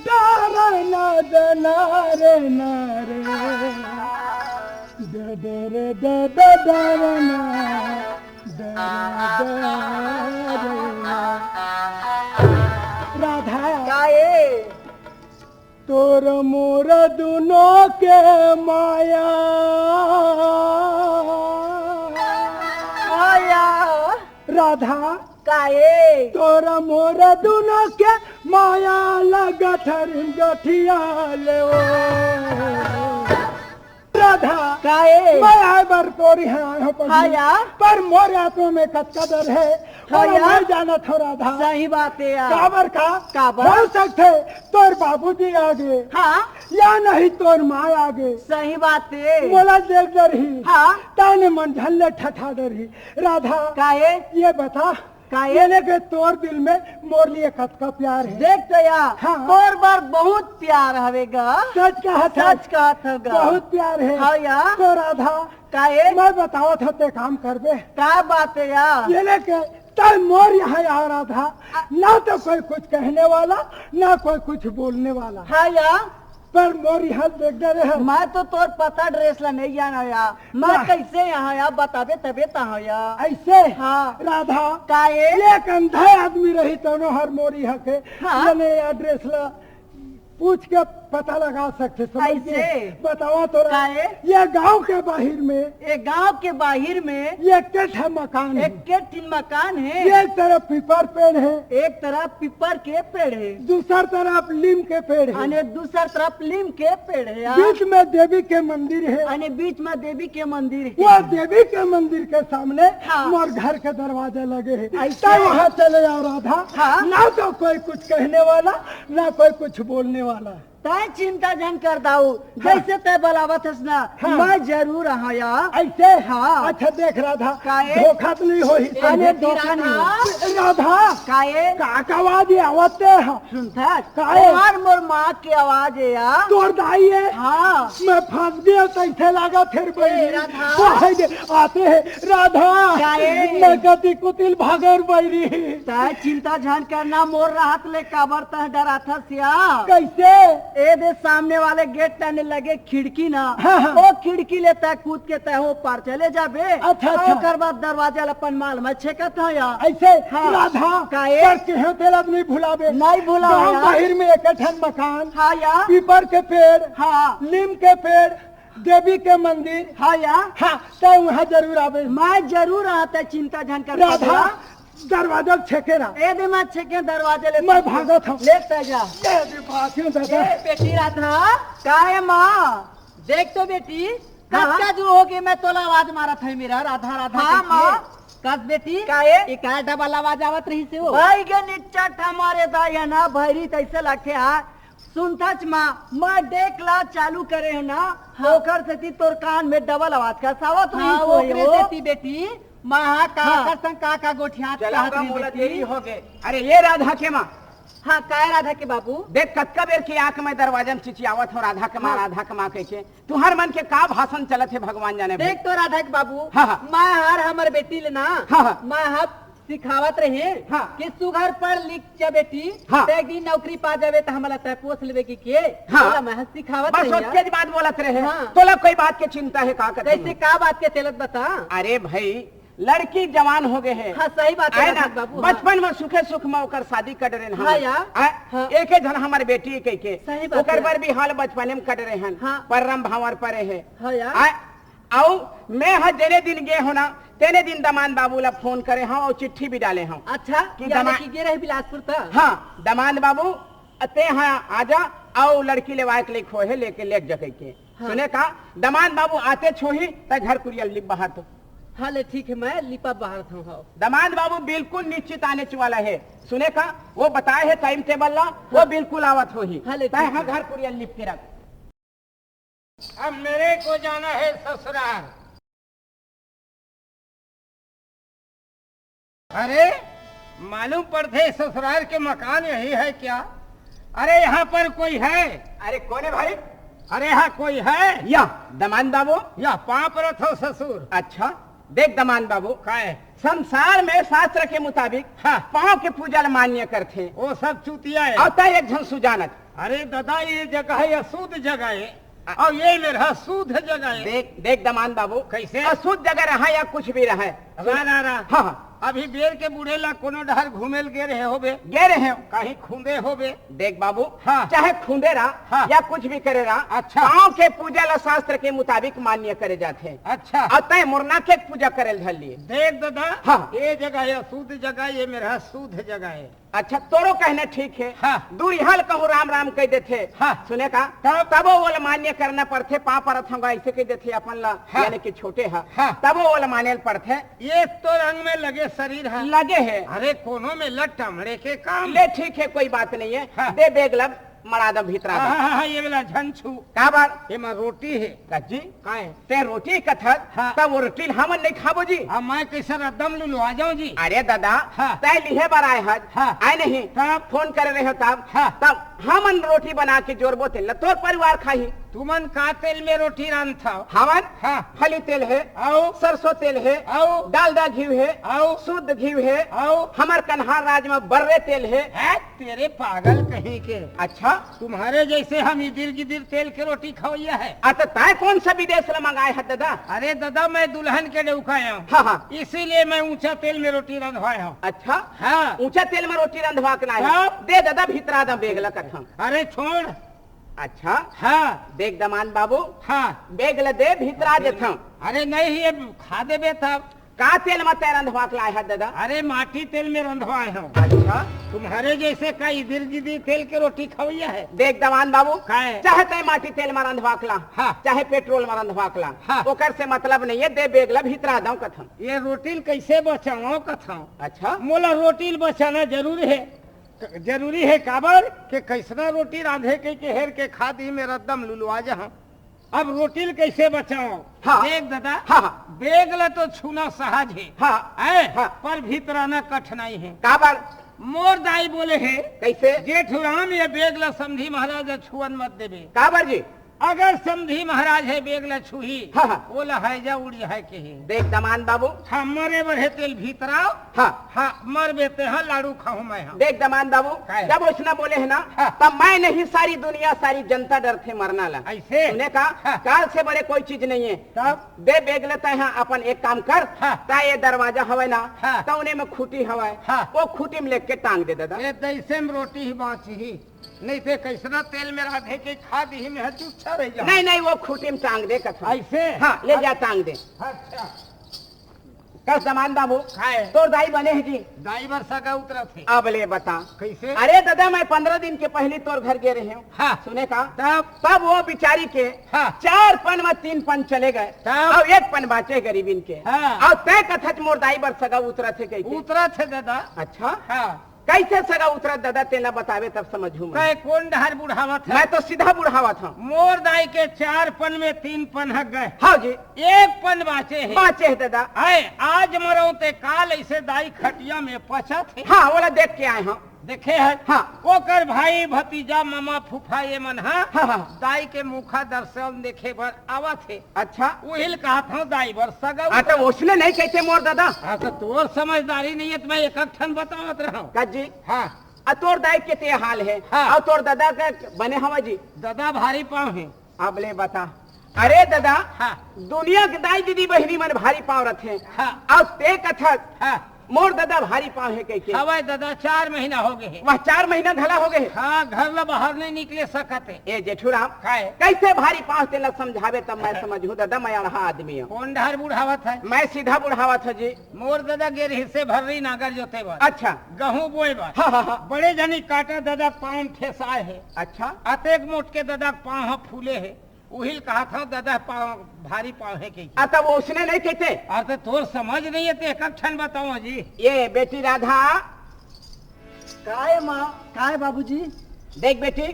डर ना, डर ना रे, ना रे। डर, डर, डर, डर, डर ना, डर, डर ना। राधा। का ए? तोर मोर दुनों के माया। राधा, काए? तोरा मोरा दुनो के माया लगत हरिम गठिया ले ओ। राधा, काए? मैं आए बर तोर इहाँ आए हँव पगली, हाँ या। पर मोर आत्मा में कतका डर हे, हाँ या। मैं जानत हँव राधा। सही बात हे यार। काबर का? काबर? हो सकथे तोर बाबूजी आगे, हाँ। या नहीं तोर माँ आगे। सही बात हे। मोला देख डरही। हाँ। तैं मन झन ले ठठा डरही। राधा, काए? ये बता, काए? ये ले के तोर दिल में मोर लिए कतका प्यार हे। देख तो या, हाँ। तोर बर बहुत प्यार हवे गा। सच कहत हँव। सच कहत हँव गा। बहुत प्यार हे। हाँ या। तो राधा, काए? मैं बतावत हँव, तैं काम करबे। का बात हे या? ये ले के तैं मोर इहाँ आ राधा, ना तो कोई कुछ कहने वाला, ना कोई कुछ बोलने वाला। हाँ या। पर मोर इहाँ देख डरे हे। मैं तो तोर पता ड्रेस ला नहीं जानँव या। मैं वाह। कैसे इहाँ या बताबे तबे त आँव या। ऐसे? हाँ। राधा, काए? एक अंधा आदमी रही तनो हर मोर इहाँ के, हाँ। मने या ड्रेस ला पूछ के पता लगा सकथे, समझ ऐसे? गए? बतावा तो रा-, काए? ये गांव के बाहिर में, ये गांव के बाहिर में एक ठे मकान हे। एक ठे मकान हे। एक तरफ पीपर पेड़ हे। एक तरफ पीपर के पेड़ हे। दूसर तरफ लीम के पेड़ हे। अने दूसर तरफ लीम के पेड़ हे, हाँ। बीच में देवी के मंदिर हे। अने बीच में देवी के मंदिर हे। वो देवी के मंदिर के सामने हाँ। मोर घर के दरवाजा लगे हे। ऐसे? तैं वहाँ चले जाओ राधा। हाँ। ना तो कोई कुछ कहने वाला, ना कोई कुछ बोलने वाला। तैं चिंता झन कर दाऊ, हाँ। जैसे तैं बलावत हस ना, हाँ। मैं जरूर आँव या। ऐसे? हाँ। अच्छा देख राधा, काए? धोखा तो नहीं होही। अरे धोखा नहीं हो। राधा, काए? का, का आवाज ये आवत हे? सुनथस? काए? तोर मोर माँ के आवाज हे या। तोर दाई हे? हाँ। मैं फंस गेंव, तैसे लागत हे रे बहिनी। राधा। आते हे, राधा। काए? मैं कति कुतिल भागेंव रे बहिनी। तैं चिंता झन कर ना, मोर रहत ले काबर तैं डराथस या? कैसे? ए दे सामने वाले गेट तने लगे खिड़की ना, हाँ, हाँ। वो खिड़की ले तैं कूद के तैं ओ पार चले जाबे। अच्छा, अच्छा। ओकर बाद दरवाजा ले अपन माल मैं छेकत हँव या। ऐसे? हाँ। राधा, काए? पर केहेंव तेला नहीं भुलाबे। नहीं भुलाबे गाँव यार। बाहिर में एक ठन मकान, हाँ या। पीपर के पेड़, हाँ। लीम के पेड़, देवी के मंदिर। हाँ या। हाँ, तैं वहाँ जरूर आबे। मैं जरूर आँव, तैं चिंता झन कर राधा, पगला। दरवाजा छेके रहा। ए दे मैं छेके दरवाजा ले। मैं भागत हँव। ले तैं जा। ये भी भाग्य दादा। ए बेटी राधा, काए माँ? देख तो बेटी, हाँ। कतका जो हो गे मैं तोला आवाज मारत हँव मेरा राधा राधा हाँ, कहिके। माँ। कस बेटी? काए? ये का डबल आवाज आवत रहिसे वो? भाई के निच्चट हमारे दाई हे ना, भैरी तैसे लगथे हा। सुनथच माँ, मैं डेक ला चालू करे हँव ना, हाँ। ओकर सेती तोर कान में डबल आवाज कस आवत हाँ, रहिस होही ओकरे वो। सेती बेटी, माँ हा का हाँ। कर संग का का गोठियात चला कहत गा, रहिस मोला बेटी। देरी हो गे। अरे ये राधा के माँ। हाँ, काय राधा के बाबू? देख कतका बेर के आके मैं दरवाजा में चिचियावत हँव, राधा के माँ, हाँ। राधा के माँ कहिके। तुँहर मन के का भाषण चलत हे भगवान जाने देख भाई। तो राधा के बाबू, हाँ, हाँ। मैं हर हमर बेटी ले ना, हाँ, हाँ। मैं हर सिखावत रहे हाँ। कि सुघर पढ़ लिख जा बेटी, हाँ। त एक दिन नौकरी पा जाबे त हमला तय पोस लेबे कहिके, हाँ। तोला मैं सिखावत बस रहे ओतके यार। बात बोलत रहे। हाँ। तोला कोई बात के चिंता हे का कथे? कैसे का बात के चलत बता? अरे भाई, लड़की जवान हो गे हे। हाँ, सही बात हे आय ना? राधा बाबू, हाँ। बचपन में सुखे सुख में ओकर शादी कर रहे हाँ हन। यार। आय, हाँ। एके झन हमर बेटी कहिके। सही बात ओकर हे। बर भी हाल बचपने में कर रहे हन। हाँ। परम भांवर परे हे। हाँ यार। आय, अउ मैं ह जेने दिन गे हँव ना, तेने दिन दमांद बाबू ला फोन करे हँव अउ चिट्ठी भी डाले हँव। अच्छा, कि यानी दमा- कि गे रहे बिलासपुर त? हाँ, दमांद बाबू, तें हा आजा, अउ लड़की लेवाय के लेक होहे, लेके लेग जा कहिके। हाँ। सुने का, दमांद बाबू आतेच होही, तैं घर कुरिया लिप बहार तो। हाँ ले, ठीक हे, मैं लिपा बहारत हँव, हाँ। दमांद बाबू बिल्कुल निश्चित आनेच वाला हे। सुने का, वो बताय हे time table ला, वो हाँ। बिल्कुल आवत होही। हाँ ले, तैं ठीक हा हे। घर कुरिया लिप के रख। अब मेरे को जाना है ससुराल। अरे, मालूम पड़थे ससुराल के मकान यही है क्या? अरे, यहाँ पर कोई है? अरे, कौन है भाई? अरे, यहाँ कोई है? या, दमांद बाबू। या, पाँव परत हँव ससुर। अच्छा, देख दमांद बाबू। काय? संसार में शास्त्र के मुताबिक हाँ। पाँव के पूजा ल मान्य करथे। वो सब चूतिया हे। अउ तैं एक झन सुजानत। अरे दादा, ये जगह हे अशुद्ध जगह हे, अ- अउ ये मेर हा शुद्ध जगह हे। देख, देख दमांद बाबू, कैसे? अशुद्ध जगह रहा या कुछ भी रहा, रा, रा, रा। हाँ, हाँ। अभी बेर के बूढ़े ला कोनो डहर घूमे ल गे रहे होबे? गे रहे हो। कहीं खूंदे होबे? देख बाबू, हाँ। चाहे खूंदे रहा हाँ। या कुछ भी करे रहा, अच्छा। पाँव के पूजा ला शास्त्र के मुताबिक मान्य करे जाथे। अच्छा। अउ तय मोर नाक के पूजा करे ल धर लिए। देख दादा, हाँ। ये जगह हे अशुद्ध जगह, ये मेर शुद्ध जगह हे। अच्छा, तोरो कहना ठीक हे। हाँ। दूरिहा ल कहूँ राम राम कह देथे। हाँ। सुने का? तब? तबो ओला मान्य करना पड़थे, पाँव परत हंव गा, ऐसे कह देथे अपन ला, हाँ। यानी कि छोटे हा। हाँ। तबो ओला माने ल पड़थे। ये तो रंग में लगे शरीर हे। लगे हे। अरे कोनो में लट टमड़े के काम। ले ठीक हे, कोई बात नहीं हे। हाँ। दे बेग ला, मड़ा दे भीतरा दे। हाँ, हाँ, हाँ, ये वाला झन छू। काबर? एमा रोटी हे। का जी? काय? ते रोटी कथस, हाँ। तब वो रोटी ल हमन नहीं खाबो जी। हाँ, मैं कैसे रद्दम लुलवा जाऊं जी? अरे दादा, हाँ। तय लिहे बर आए हस, हाँ। आए नहीं? तब? फोन करे रहे हो तब, हाँ। तब हमन रोटी बना के जोरबो तेल ल तोर परिवार खाही। तुमन का तेल में रोटी रांधथव? हमन हाँ। फली तेल हे, अउ? सरसों तेल हे, अउ? डालडा घीव हे, अउ? शुद्ध घीव हे, अउ? हमर कन्हार राज में बर्रे तेल हे। हैं? तेरे पागल कहीं के। अच्छा? तुम्हारे जैसे हम इदिर गिदिर तेल के रोटी खवैया है। अच्छा, तय कौन सा विदेश ले मंगाए है दादा? अरे दादा, मैं दुल्हन के डौका आया हूँ। हाँ, हाँ। इसीलिए मैं ऊंचा तेल में रोटी रंधवाए हूँ। अच्छा? हाँ। ऊंचा तेल में रोटी रंधवा के लाए हाँ। हैं। दे दादा, भीतरा दे बेग ला कथम। अरे छोड़। अच्छा? हाँ। देख दमान बाबू। हाँ। बेग ला दे, भीतरा देथम। अरे नहीं, ये खा देबे तब। का तेल में तय रंधवा के लाए है दादा? अरे माटी तेल में रंधवाए हूँ। अच्छा। तुम्हारे जैसे का इदिर गिदिर तेल के रोटी खवैया है? देख दमान बाबू, काहे? चाहे तय माटी तेल में रंधवा के ला, हाँ। चाहे पेट्रोल में रंधवा के ला, हाँ। ओकर से मतलब नहीं हे, दे बेग ला भीतरा दंव कथम। ये रोटी ल कैसे बचाओ कथम? अच्छा। मोला रोटी ल बचाना जरूरी हे। जरूरी हे काबर के कैसना रोटी रांधे के, के हेर के खा दी में रद्दम लुलवा जहाँ। अब रोटी ल कैसे बचाओ? हाँ। देख दादा, हाँ, हाँ। बेग ला तो छूना सहज हे। हाँ। हैं? हाँ। पर भीतराना कठिनाई हे। काबर? मोर दाई बोले हे, कैसे? जेठूराम, ये बेग ला समधी महाराज ला छुअन मत देबे। काबर जी? अगर समधी महाराज हे बेग ला छुही, हाँ, हाँ। ओला हैजा उड़ जाए के हे। देख दमान बाबू। हाँ, मरे बर हे तेल भीतराव। हाँ। हाँ, मरबे ते हाँ, लाड़ू खाहूं मैं हाँ। देख दमान बाबू, काहे? जब उसने बोले है ना, हाँ। तब मैं नहीं, सारी दुनिया, सारी जनता डरथे मरना ला। ऐसे? सुने का? हाँ। काल से बड़े कोई चीज नहीं है। तब? दे बेग ला तय हाँ, अपन एक काम कर, हाँ। तय ये दरवाजा हवय ना, हाँ। त उन्हें में खूंटी हवय, हाँ। वो खूंटी में लेके टांग दे दादा। ये तैसे में रोटी ही बाँची ही, नहीं ते कैसना तेल में रांधे के खा दी ही में चुच्छा रह जा। नहीं, नहीं, वो खूंटी में टांग दे कथम। ऐसे? हाँ, ले जा टांग दे। अच्छा। कस दमान बाबू, काय? तोर दाई बने हे जी? दाई बर सगा उतरत हे। अब ले बता। कैसे? अरे दादा, मैं पंद्रह दिन के पहली तोर घर गे रहे हूँ। हाँ। सुने का? तब? तब वो बिचारी के हाँ। चार पन में तीन पन चले गए। तब? अउ एक पन बाँचे गरीबिन के। हाँ। अउ तय कथच मोर दाई बर सगा उतरत हे कहिके। उतरत हे दादा। अच्छा? हाँ। कैसे सगा उतरत दादा, तेला बतावे तब समझू मैं। तय कौन डहर बुढ़ावत है? मैं तो सीधा बुढ़ावत हूँ। मोर दाई के चार पन में तीन पन हक गए। हाँ जी। एक पन बाँचे हे। बाँचे हे दादा। आए, आज मरौं ते काल ऐसे दाई खटिया में पचत हे। हाँ, ओला देख के आए हूँ। देखे है? हाँ। ओकर भाई, भतीजा, मामा, फूफा ये मन हा हाँ, हाँ। दाई के मुखा दर्शन देखे बर आवत हे। अच्छा। उहिल कहत हूँ दाई बर सगा हाँ, तो उतरत। उसने नहीं कहते मोर दादा। हाँ, तो तोर समझदारी नहीं है, तो मैं एक एक ठन बतावत रहा हूँ। का जी? हाँ। आ तोर दाई के ते हाल है। हाँ। और तोर दादा का बने हवा जी? दादा भारी पाँव है। अब ले बता। अरे दादा, हाँ। दुनिया के दाई दीदी बहिनी मन भारी पाँव रथे। हाँ। अउ ते कथस, हाँ। मोर दादा भारी पाँव हे कहिके। हवय दादा, चार महीना हो गए हे। वह चार महीना घला हो गए हे। हाँ, घर ले बाहर नहीं निकले सकत हे। ए जेठूराम, काय? कैसे भारी पाँव तेला समझावे तब मैं समझू दादा, मैं अड़हा आदमी हूँ। कौन डहर बुढ़ावत है? मैं सीधा बुढ़ावत हूँ जी। मोर दादा गे रहिसे भर्री नागर जोते बर। अच्छा। गहूं बोए बर। हाँ, हाँ, हाँ। बड़े झनी कांटा दादा पाँव ठेसाए हे। अच्छा। अतेक मोट के दादा पाँव ह फूले हे। उहिल कहत हूँ दादा पाँव, भारी पाँव हे कहिके। आ, तब उसने नहीं कहते? अरे तो तोर समझ नहीं है, तो एक एक ठन बताओ जी। ये बेटी राधा। काय माँ, काय बाबूजी? देख बेटी,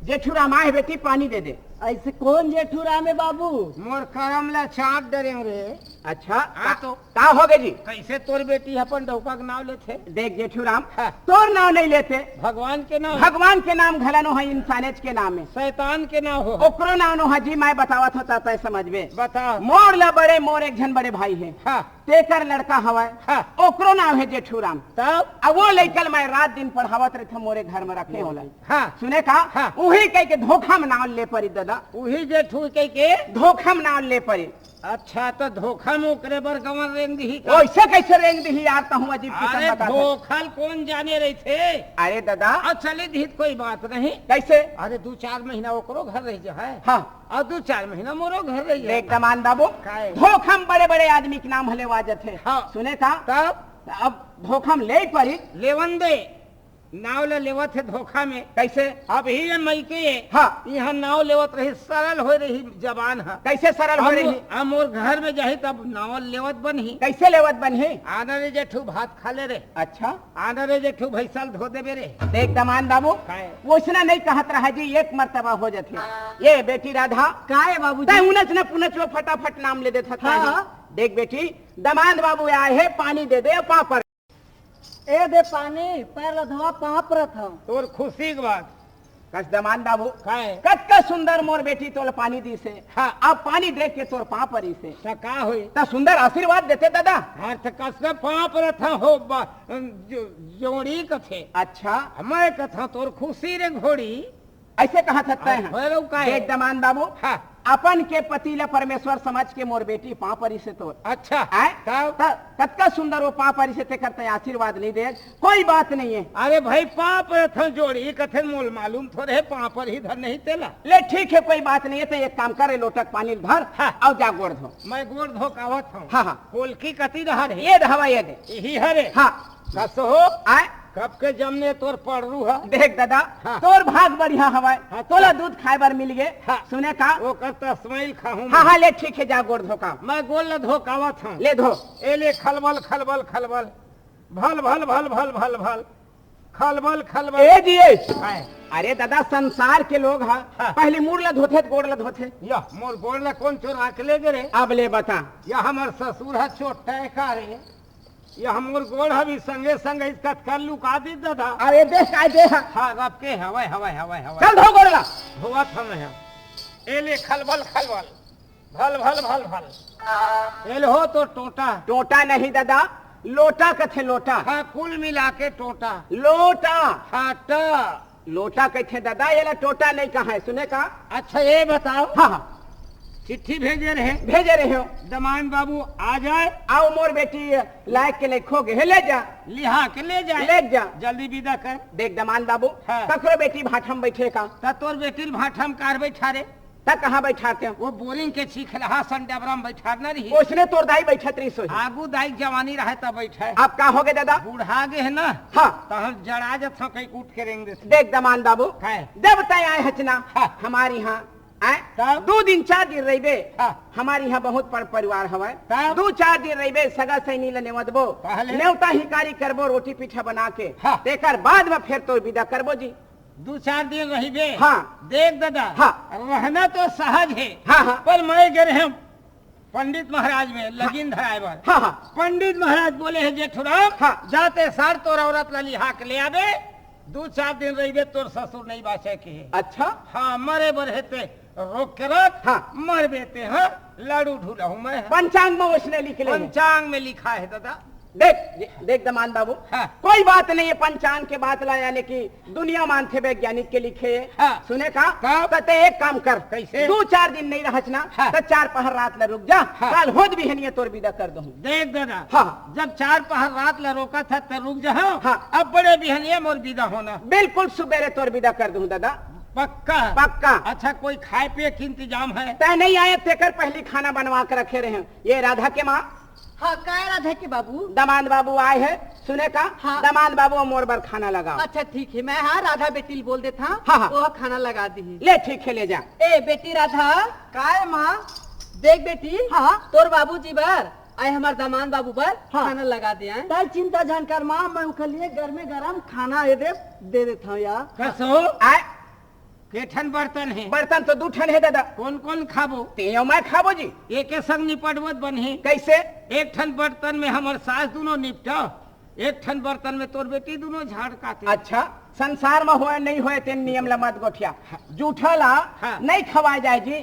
जेठूराम आए बेटी, पानी दे दे। ऐसे कौन जेठूराम है बाबू? मोर करम ला चाट डरे रे। अच्छा, हाँ का, तो। का हो गए जी? कैसे तोर बेटी अपन डौका के नाम लेथे? देख जेठूराम, हाँ। तोर नाम नहीं लेथे। भगवान के नाम। भगवान के नाम घला नो है, इंसानेच के नाम है। शैतान के नाम हो। ओकरो नाम नो है जी, मैं बतावत होता तय समझबे। बता। मोर ला बड़े, मोर एक झन बड़े भाई है। हाँ। तेकर लड़का हवय। हाँ। ओकरो नाम है जेठूराम। तब? अब वो लइका ल मैं रात दिन पढ़ावत रहिथंव, मोरे घर में रखे होला। हाँ। सुने का? हाँ। उही कहिके धोखा में नाम ले परी दादा। उही जेठू कहिके धोखा म नाव ले परी। अच्छा, त धोखा म ओकरे बर गंवा रेंग दिही का? वइसे कइसे रेंग दिही यार, तहूँ अजीब किसम अरे, बतात हस। धोखा ल कोन जाने रहिथे? अरे ददा। अउ चले दिही त कोई बात नहीं। कइसे? अरे, दू चार महीना ओकरो घर रहि जाय। हाँ। अउ दू चार महीना मोरो घर रहि जाय। देख दमांद बाबू, काय? धोखा म बड़े-बड़े आदमी के नाम ह लेवा जथे। हाँ। सुने का? तब? अब धोखा म ले परी। लेवन दे। नाव ल लेवत हे धोखा में। कइसे? अभी ये मइके हाँ। इहाँ नाव लेवत रही, सरल होय रही जबान ह। कइसे सरल होय रही? अब मोर घर में जाही तब नाव लेवत बनही। कइसे लेवत बनही? आना रे जेठू भात खा ले रे। अच्छा। आना रे जेठू भइसा ल धो देबे रे। देख दमांद बाबू, काय? वइसना नइ कहत रहा जी, एक मर्तबा हो जथे। ये बेटी राधा। काय बाबूजी? तैं उनच न पुनच वो फटाफट नाम ले देथस हाँ। जी। देख बेटी, दमांद बाबू आय हे, पानी दे दे, पापड़। ए दे पानी, पैर ल धोवा, पाँव परत हंव। तोर खुशी के बात। कस दमांद बाबू। काय? कतका सुंदर मोर बेटी तोला पानी दिस हे। हाँ। अब पानी देख के तोर पाँव परिस हे। त का होही? त सुंदर आशीर्वाद देते ददा। हाँ, त कस के पाँव परत हंव हो बा-, जो-, जोड़ी कथे। अच्छा। मैं कथंव तोर खुशी रे घोड़ी। अइसे कहत हस तैं हाँ, ह। फेर अउ का हे? देख दमांद बाबू, हाँ। अपन के पति ल परमेश्वर समझ के मोर बेटी पाँव परिस हे तोर। अच्छा, आय? तब? त कतका सुंदर वो पाँव परिस हे, तेकर तैं आशीर्वाद नइ दे। कोई बात नहीं हे। अरे भाई, पाँव परत हंव जोड़ी कथे, मोला मालूम थोरे हे, पाँव परही धर नहीं तेला। ले ठीक हे, कोई बात नहीं हे, तैं एक काम कर, ए लोटा के पानी ल धर हाँ। अउ जा गोड़ धो। मैं गोड़ धो के आवत हंव। हाँ, हाँ। कोलकी कती डहर हे? ये दे हवय, ये दे। इही हरे? हाँ। कस हो? आय? कब के जमने तोर पड़रू ह? देख ददा, हाँ। तोर भाग बढ़िया हवय, हाँ, तोला तो दूध खाय बर मिल गे। हाँ। सुने का? ओकर तस्मैल खाहूं हाँ, मैं। हाँ, ले ठीक हे, जा गोड़ धो के आ। मैं गोड़ ल धो के आवत हंव। ले धो। ए ले खलबल, खलबल, खलबल। भल, भल, भल, भल, भल, भल। खलबल, खलबल। ए जी, ए। काय? अरे ददा, संसार के लोग ह, हाँ। पहली मुड़ ल धोथे त गोड़ ल धोथे। या, मोर गोड़ ल कोन चोरा के ले गे रे? अब ले बता। या हमर ससुर ह चोट्टा हे का रे? ये हमर गोड़ ह भी संगे संग इस कतका लुका दिस ददा। अरे देख, काय दे ह। हाँ, अब के हवय, हवय, हवय, हवय। चल धो गोड़ ला। धोवत हंव मैं। ए ले खलबल, खलबल। भल, भल, भल, भल। ए ले हो तोर टोंटा। टोंटा नहीं ददा, लोटा कथे लोटा। हाँ, कुल मिला के टोंटा। लोटा। हाँ, टा। लोटा कहिथे ददा, एला टोंटा नइ कहय, सुने का? अच्छा, ये बताओ। हाँ, हाँ। चिट्ठी भेजे रहे। भेजे रहे हो। दमांद बाबू आ जाय। अउ मोर बेटी लायक के लइक हो गे हे, ले जा। लिहा के ले जाय। ले जा। जल्दी विदा कर। देख दमांद बाबू, हाँ। ककरो बेटी भाठा म बइठे का? त तोर बेटी ल भाठा म काबर बइठारे? त कहाँ बइठारतेंव? वो बोरिंग के चिखलहा सन डबरा म बइठारना रही। ओइसने तोर दाई बइठत रहिस होही। आगू दाई के जवानी रहय तब बइठय। अब का हो गे ददा? बूढ़ा गे हे ना। हाँ। त हम जड़ा जथंव कहिके उठ के रेंग देथे। देख दमांद बाबू, काय? जब तैं आय हच ना, हाँ। हमर इहाँ, आय? तब? दू दिन चार दिन रहिबे। हाँ। हमर इहाँ बहुत पर परिवार हवय। तब? दू चार दिन रहिबे, सगा सैनी ल नेवतबो। पहले? नेवता हिकारी करबो, रोटी पीठा बना के। हाँ। तेकर बाद म फेर तोर बिदा करबो जी। दू चार दिन रहिबे। हाँ। देख ददा, हाँ। रहना तो सहज हे, हाँ, हाँ। पर मैं गे रहेंव पंडित महाराज में लगिन धराय बर। हाँ, हाँ। पंडित महाराज बोले हे, जेठूराम, हाँ। जा ते सार तोर औरत ल लिहा के ले आबे, दू चार दिन रहिबे, तोर ससुर नइ बाँचे के हे। अच्छा। हाँ, मरे बर हे ते रोक के रख, हाँ। मरबे ते, हाँ, लाडू ढुलाहूँ मैं। पंचांग में ओइसने लिखे हे। पंचांग में लिखाय हे ददा। देख, देख दमांद बाबू, हाँ। कोई बात नहीं हे, पंचांग के बात ला, यानी कि दुनिया मानथे वैज्ञानिक के लिखे हे। हाँ। सुने का? कब? त तैं एक काम कर, कइसे? दू चार दिन नइ रहच ना, हाँ। त चार पहर रात ला रुक जा, हाँ। काल होत बिहनिया तोर बिदा कर दूहूँ। देख ददा, हाँ। जब चार पहर रात ला रोकत हस त रुक जा, हाँ। हाँ। अब बड़े बिहनिया मोर बिदा होना। बिल्कुल सुबेरे तोर बिदा कर दूहूँ ददा। पक्का? पक्का। अच्छा, कोई खाय पिये के इंतजाम हे? तैं नइ आय तेकर पहली खाना बनवा के रखे रहेंव। ये राधा के माँ, हाँ, काय राधा के बाबू? दमांद बाबू आय हे, सुने का? हाँ। दमांद बाबू मोर बर खाना लगाव। अच्छा, ठीक हे, मैं, हाँ, राधा बेटी ल बोल देथंव, हाँ, हाँ। वो खाना लगा दिही। ले, ठीक हे, ले जा। ए, बेटी राधा। काय माँ? देख बेटी, हाँ। तोर बाबूजी बर, अउ हमर दमांद बाबू बर हाँ। खाना लगा दे, हैं? तैं चिंता झन कर माँ, मैं ओकर लिए गरमे गरम खाना ए दे, दे देथंव यार। कस हो? आय। के ठन बर्तन हे? बर्तन तो दू ठन हे ददा। कोन कोन खाबो? तैं अउ मैं खाबो जी। एके संग निपटबो त बनही। कइसे? एक ठन बर्तन में हमर सास दूनों निपटव, एक ठन बर्तन में तोर बेटी दूनों झाड़काथे। अच्छा, संसार में होय नइ होय तेन नियम ल मत गोठिया। हाँ। जूठा ला हाँ। नइ खवाय जाय जी।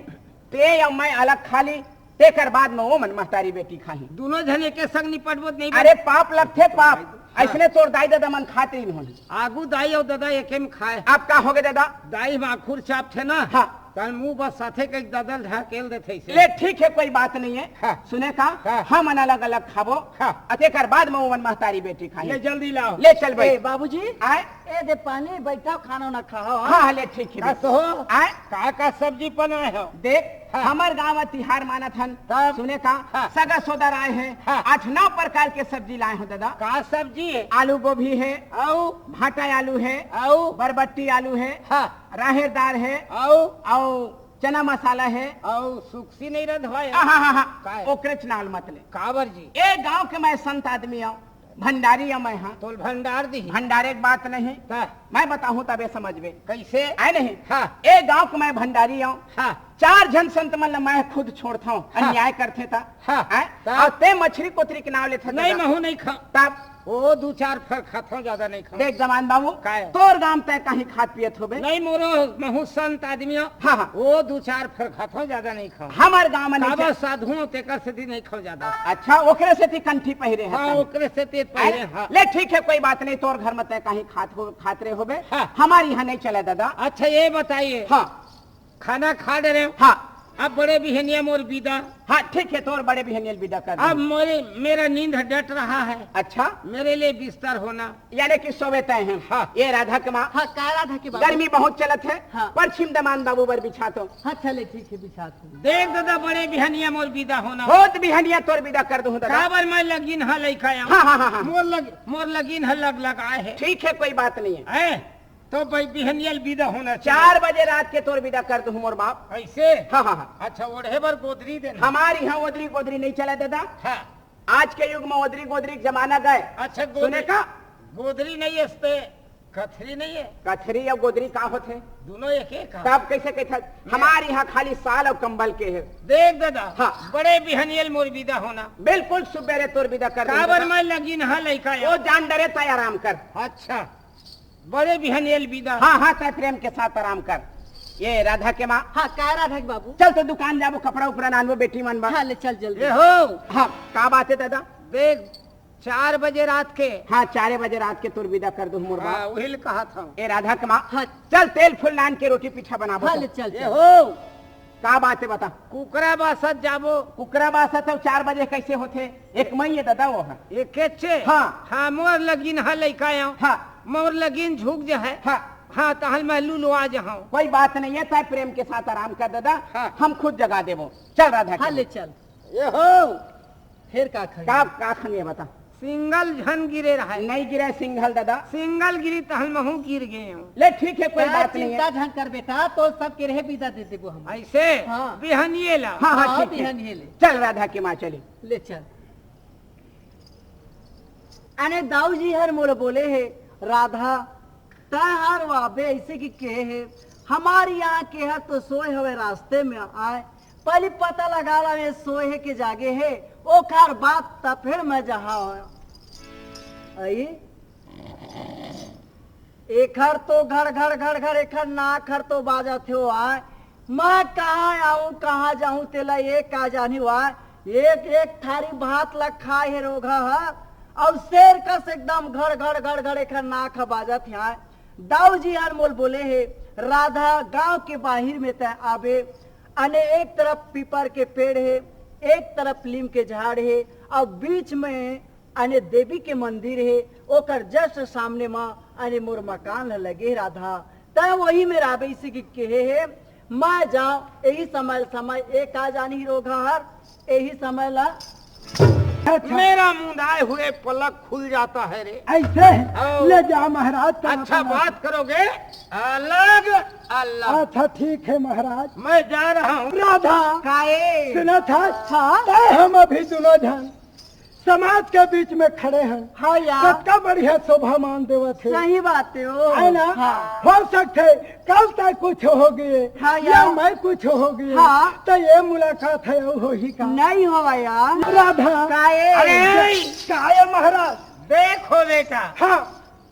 तैं अउ मैं अलग खा ली, तेकर बाद में ओमन महतारी बेटी खाही। दूनों झन एके संग निपटबो त नइ अरे बने। पाप लगथे, पाप। हाँ। अइसने तोर दाई ददा मन खात रहिन होही। आगू दाई अउ ददा एके में खाय। अब का हो गे ददा? दाई माखुर चापथे ना। हाँ। तन मुंह बस साथे के ददल ढकेल देथे इसे। ले ठीक हे, कोई बात नहीं हे। हाँ। सुने का? हाँ। हमन अलग-अलग खाबो। हाँ। अ तेकर बाद में ओमन महतारी बेटी खाही। ले जल्दी लाव। ले चल भाई। ए, बाबूजी। आय? ए दे पानी, बैठव, खाना ना खाव, हाँ? हाँ, हाँ, ले ठीक हे का बेटी। सो? आय? का का सब्जी बनाए हो? देख, हाँ। हमर गांव म तिहार मानत हन। तब? सुने का? हाँ। सगा सोदर आए हे। हाँ। आठ नौ प्रकार के सब्जी लाए हों दादा। का सब्जी हे? आलू गोभी हे। अउ? भांटा आलू हे। अउ? बरबट्टी आलू हे। हाँ। राहेर दार हे। अउ? अउ चना मसाला हे। अउ सुकसी नहीं रंधवाय? हाँ, हाँ, हाँ, हाँ। काय? ओकरेच नाव ल मत ले। काबर जी? ए गांव के मैं संत आदमी अंव, भंडारी अंव मैं, हाँ। तोल भंडार दी। भंडारे के बात नहीं। का? मैं बताहूं तबे समझबे। कैसे? आय नहीं? हाँ। ए गांव के मैं भंडारी अंव। हाँ। चार झन संत मन ल मैं खुद छोड़थंव, हाँ। अन्याय करथे त। हाँ। आय? तब? अउ ते मछरी कोतरी के नाव लेथस नहीं, दादा। महूं नहीं खांव। तब? ओ दू चार फर खाथंव, ज्यादा नहीं खांव। देख जवान बाबू, काय? तोर गांव तैं कहीं खात पियत होबे। नहीं, मोरो, महूं संत आदमी अंव। हाँ, हाँ। ओ दू चार फर खाथंव, ज्यादा नहीं खांव। हमर गांव में नहीं काबर चल- साधु अंव, तेकर सेती नहीं खांव ज्यादा। अच्छा, ओकरे सेती कंठी पहिरे हे हाँ, तैं। ओकरे सेती पहिरे, अरे, हाँ। ले ठीक हे, कोई बात नहीं, तोर घर में तैं कहीं खात हो, खात रहे होबे। हाँ। हमर इहां नहीं चले दादा। अच्छा, ये बताइए। हाँ। खाना खा डरेंव। हाँ। अब बड़े बिहनिया मोर बिदा। हाँ, ठीक हे, तोर बड़े बिहनिया ल बिदा कर अब दूं। मेरे, मेरा नींद डट रहा है। अच्छा। मेरे लिए बिस्तर होना। यानी कि सोवे तैं हे। हाँ। ए राधा के माँ। हाँ, का राधा के बाबू? गर्मी बहुत चलत हे। हाँ। परछी म दमांद बाबू बर बिछा तो। हाँ, चले, ठीक हे, बिछा तो। देख दादा, बड़े बिहनिया मोर बिदा होना। बहुत बिहनिया तोर बिदा कर दूं दादा। काबर मैं लगिन हा लइका आंव। हाँ, हाँ, हाँ, हाँ। मोर लग-, मोर लगिन हा लग लग आए हे। ठीक हे, कोई बात नहीं हे। हैं? तो भाई बिहनिया ल बिदा होना चाहिए। चार बजे रात के तोर बिदा कर दूं मोर बाप। ऐसे? हाँ, हाँ, हाँ। अच्छा, ओढ़े बर गोदरी देना। हमर इहां ओदरी गोदरी नहीं चले दादा। हाँ। आज के युग में ओदरी गोदरी के जमाना गए। अच्छा, गोदरी, सुने का? गोदरी नहीं हे, इस पे कथरी नहीं हे। कथरी अउ गोदरी का होथे? दोनों एक एक हे। तब कैसे कहथस? नहीं। हमर इहां खाली साल अउ कंबल के हे। देख दादा, हाँ। बड़े बिहनिया ल मोर बिदा होना। बिल्कुल सुबेरे तोर बिदा कर दूं काबर दादा। मैं लगिन हा लइका आंव। ओ जान डरे तैं आराम कर। अच्छा। बड़े बिहनिया ल बिदा। हाँ, हाँ, तैं प्रेम के साथ आराम कर। ए राधा के माँ। हाँ, का राधा के बाबू? चल तो दुकान जाबो, कपड़ा उपड़ा लानबो बेटी मन बर। हाँ, ले चल जल्दी। ए हो। हाँ, का बात हे दादा? देख, चार बजे रात के। हाँ, चारे बजे रात के तोर बिदा कर दूं मोर बाप। हाँ, उही ल कहत हंव। ए राधा के माँ। हाँ। चल तेल फूल लान के रोटी पीठा बनाबो हाँ, तो। ले चल, ए चल। हो। का बात हे बता? कुकरा बासत जाबो। कुकरा बासत अउ चार बजे कैसे होथे? एक मई ए दादा वो ह। एकेचे? हाँ। हाँ, मोर लगिन हा लइका आंव। हाँ। मोर लगिन झुक जाहे। हाँ। हाँ, तहन मैं लुलवा जाहूं। कोई बात नहीं हे, तैं प्रेम के साथ आराम कर दादा। हाँ। हम खुद जगा देबो। चल राधा हाँ, के ले चल। ए हो। फेर का खंगे? का, का खंगे बता? सिंगल झन गिरे रहय। नहीं गिरे सिंगल दादा। सिंगल गिरी तहन महूं गिर गेंव। ले ठीक हे, कोई का बात नहीं हे। चिंता झन कर बेटा, तोर सब के रहे बिदा दे देबो हम। ऐसे? हाँ। बिहनिये ला। हाँ, हाँ, हाँ, ठीक हे। बिहनिये ले। चल राधा के माँ चली। ले चल। अने दाऊ जी हर मोला बोले हे, राधा, तैं हर वाबे ऐसे कि कहे हे, हमर इहां के हर तो सोए हवे रास्ते में आय, पहिली पता लगा ला, ये सोए हे के जागे हे, ओकर बाद त फेर मैं जहां हों। आई? एखर तो घड़ घड़ घड़ घड़ एखर नाक हर तो बाजत हे ओ आय। मैं कहां आऊं, कहां जाहूं, तेला ये का जानी ओ आय। एक एक थारी भात ल खाय हे रोगहा ह, अउ शेर कस एकदम घड़ घड़ घड़ घड़ एखर नाक ह बाजत हे आय। दाऊ जी हर मोल बोले हे, राधा गांव के बाहिर में तैं आबे, अने एक तरफ पीपर के पेड़ हे, एक तरफ लीम के झाड़ हे, अउ बीच में अने देवी के मंदिर हे, ओकर just सामने म अने मोर मकान ह लगे हे राधा। तैं वही में राबे इसे कि केहे हे, मैं जांव, एही समय ल समय ए का जानी रोगहा हर, एही समय ला। अच्छा। मेरा मुंदाए हुए पलक खुल जाता है रे। ऐसे? हाँ। ले जा महाराज, तब अच्छा, अपना बात करोगे? अलग, अलग। अच्छा, ठीक है महाराज। मैं जा रहा हूँ। राधा। काए? सुना था? हाँ। तय हम अभी दोनों जन समाज के बीच में खड़े हैं। हाँ यार। कतका बढ़िया शोभा मान देवत हे। सही बात हे ओ। है ना? हाँ। हो सकथे कल तक कुछ हो गे, हाँ या यार। मैं कुछ हो गे, हाँ। तो ये मुलाकात हे, अउ होही का? नहीं होवा यार। राधा। काए? अरे! काए महाराज? देखो बेटा। हाँ।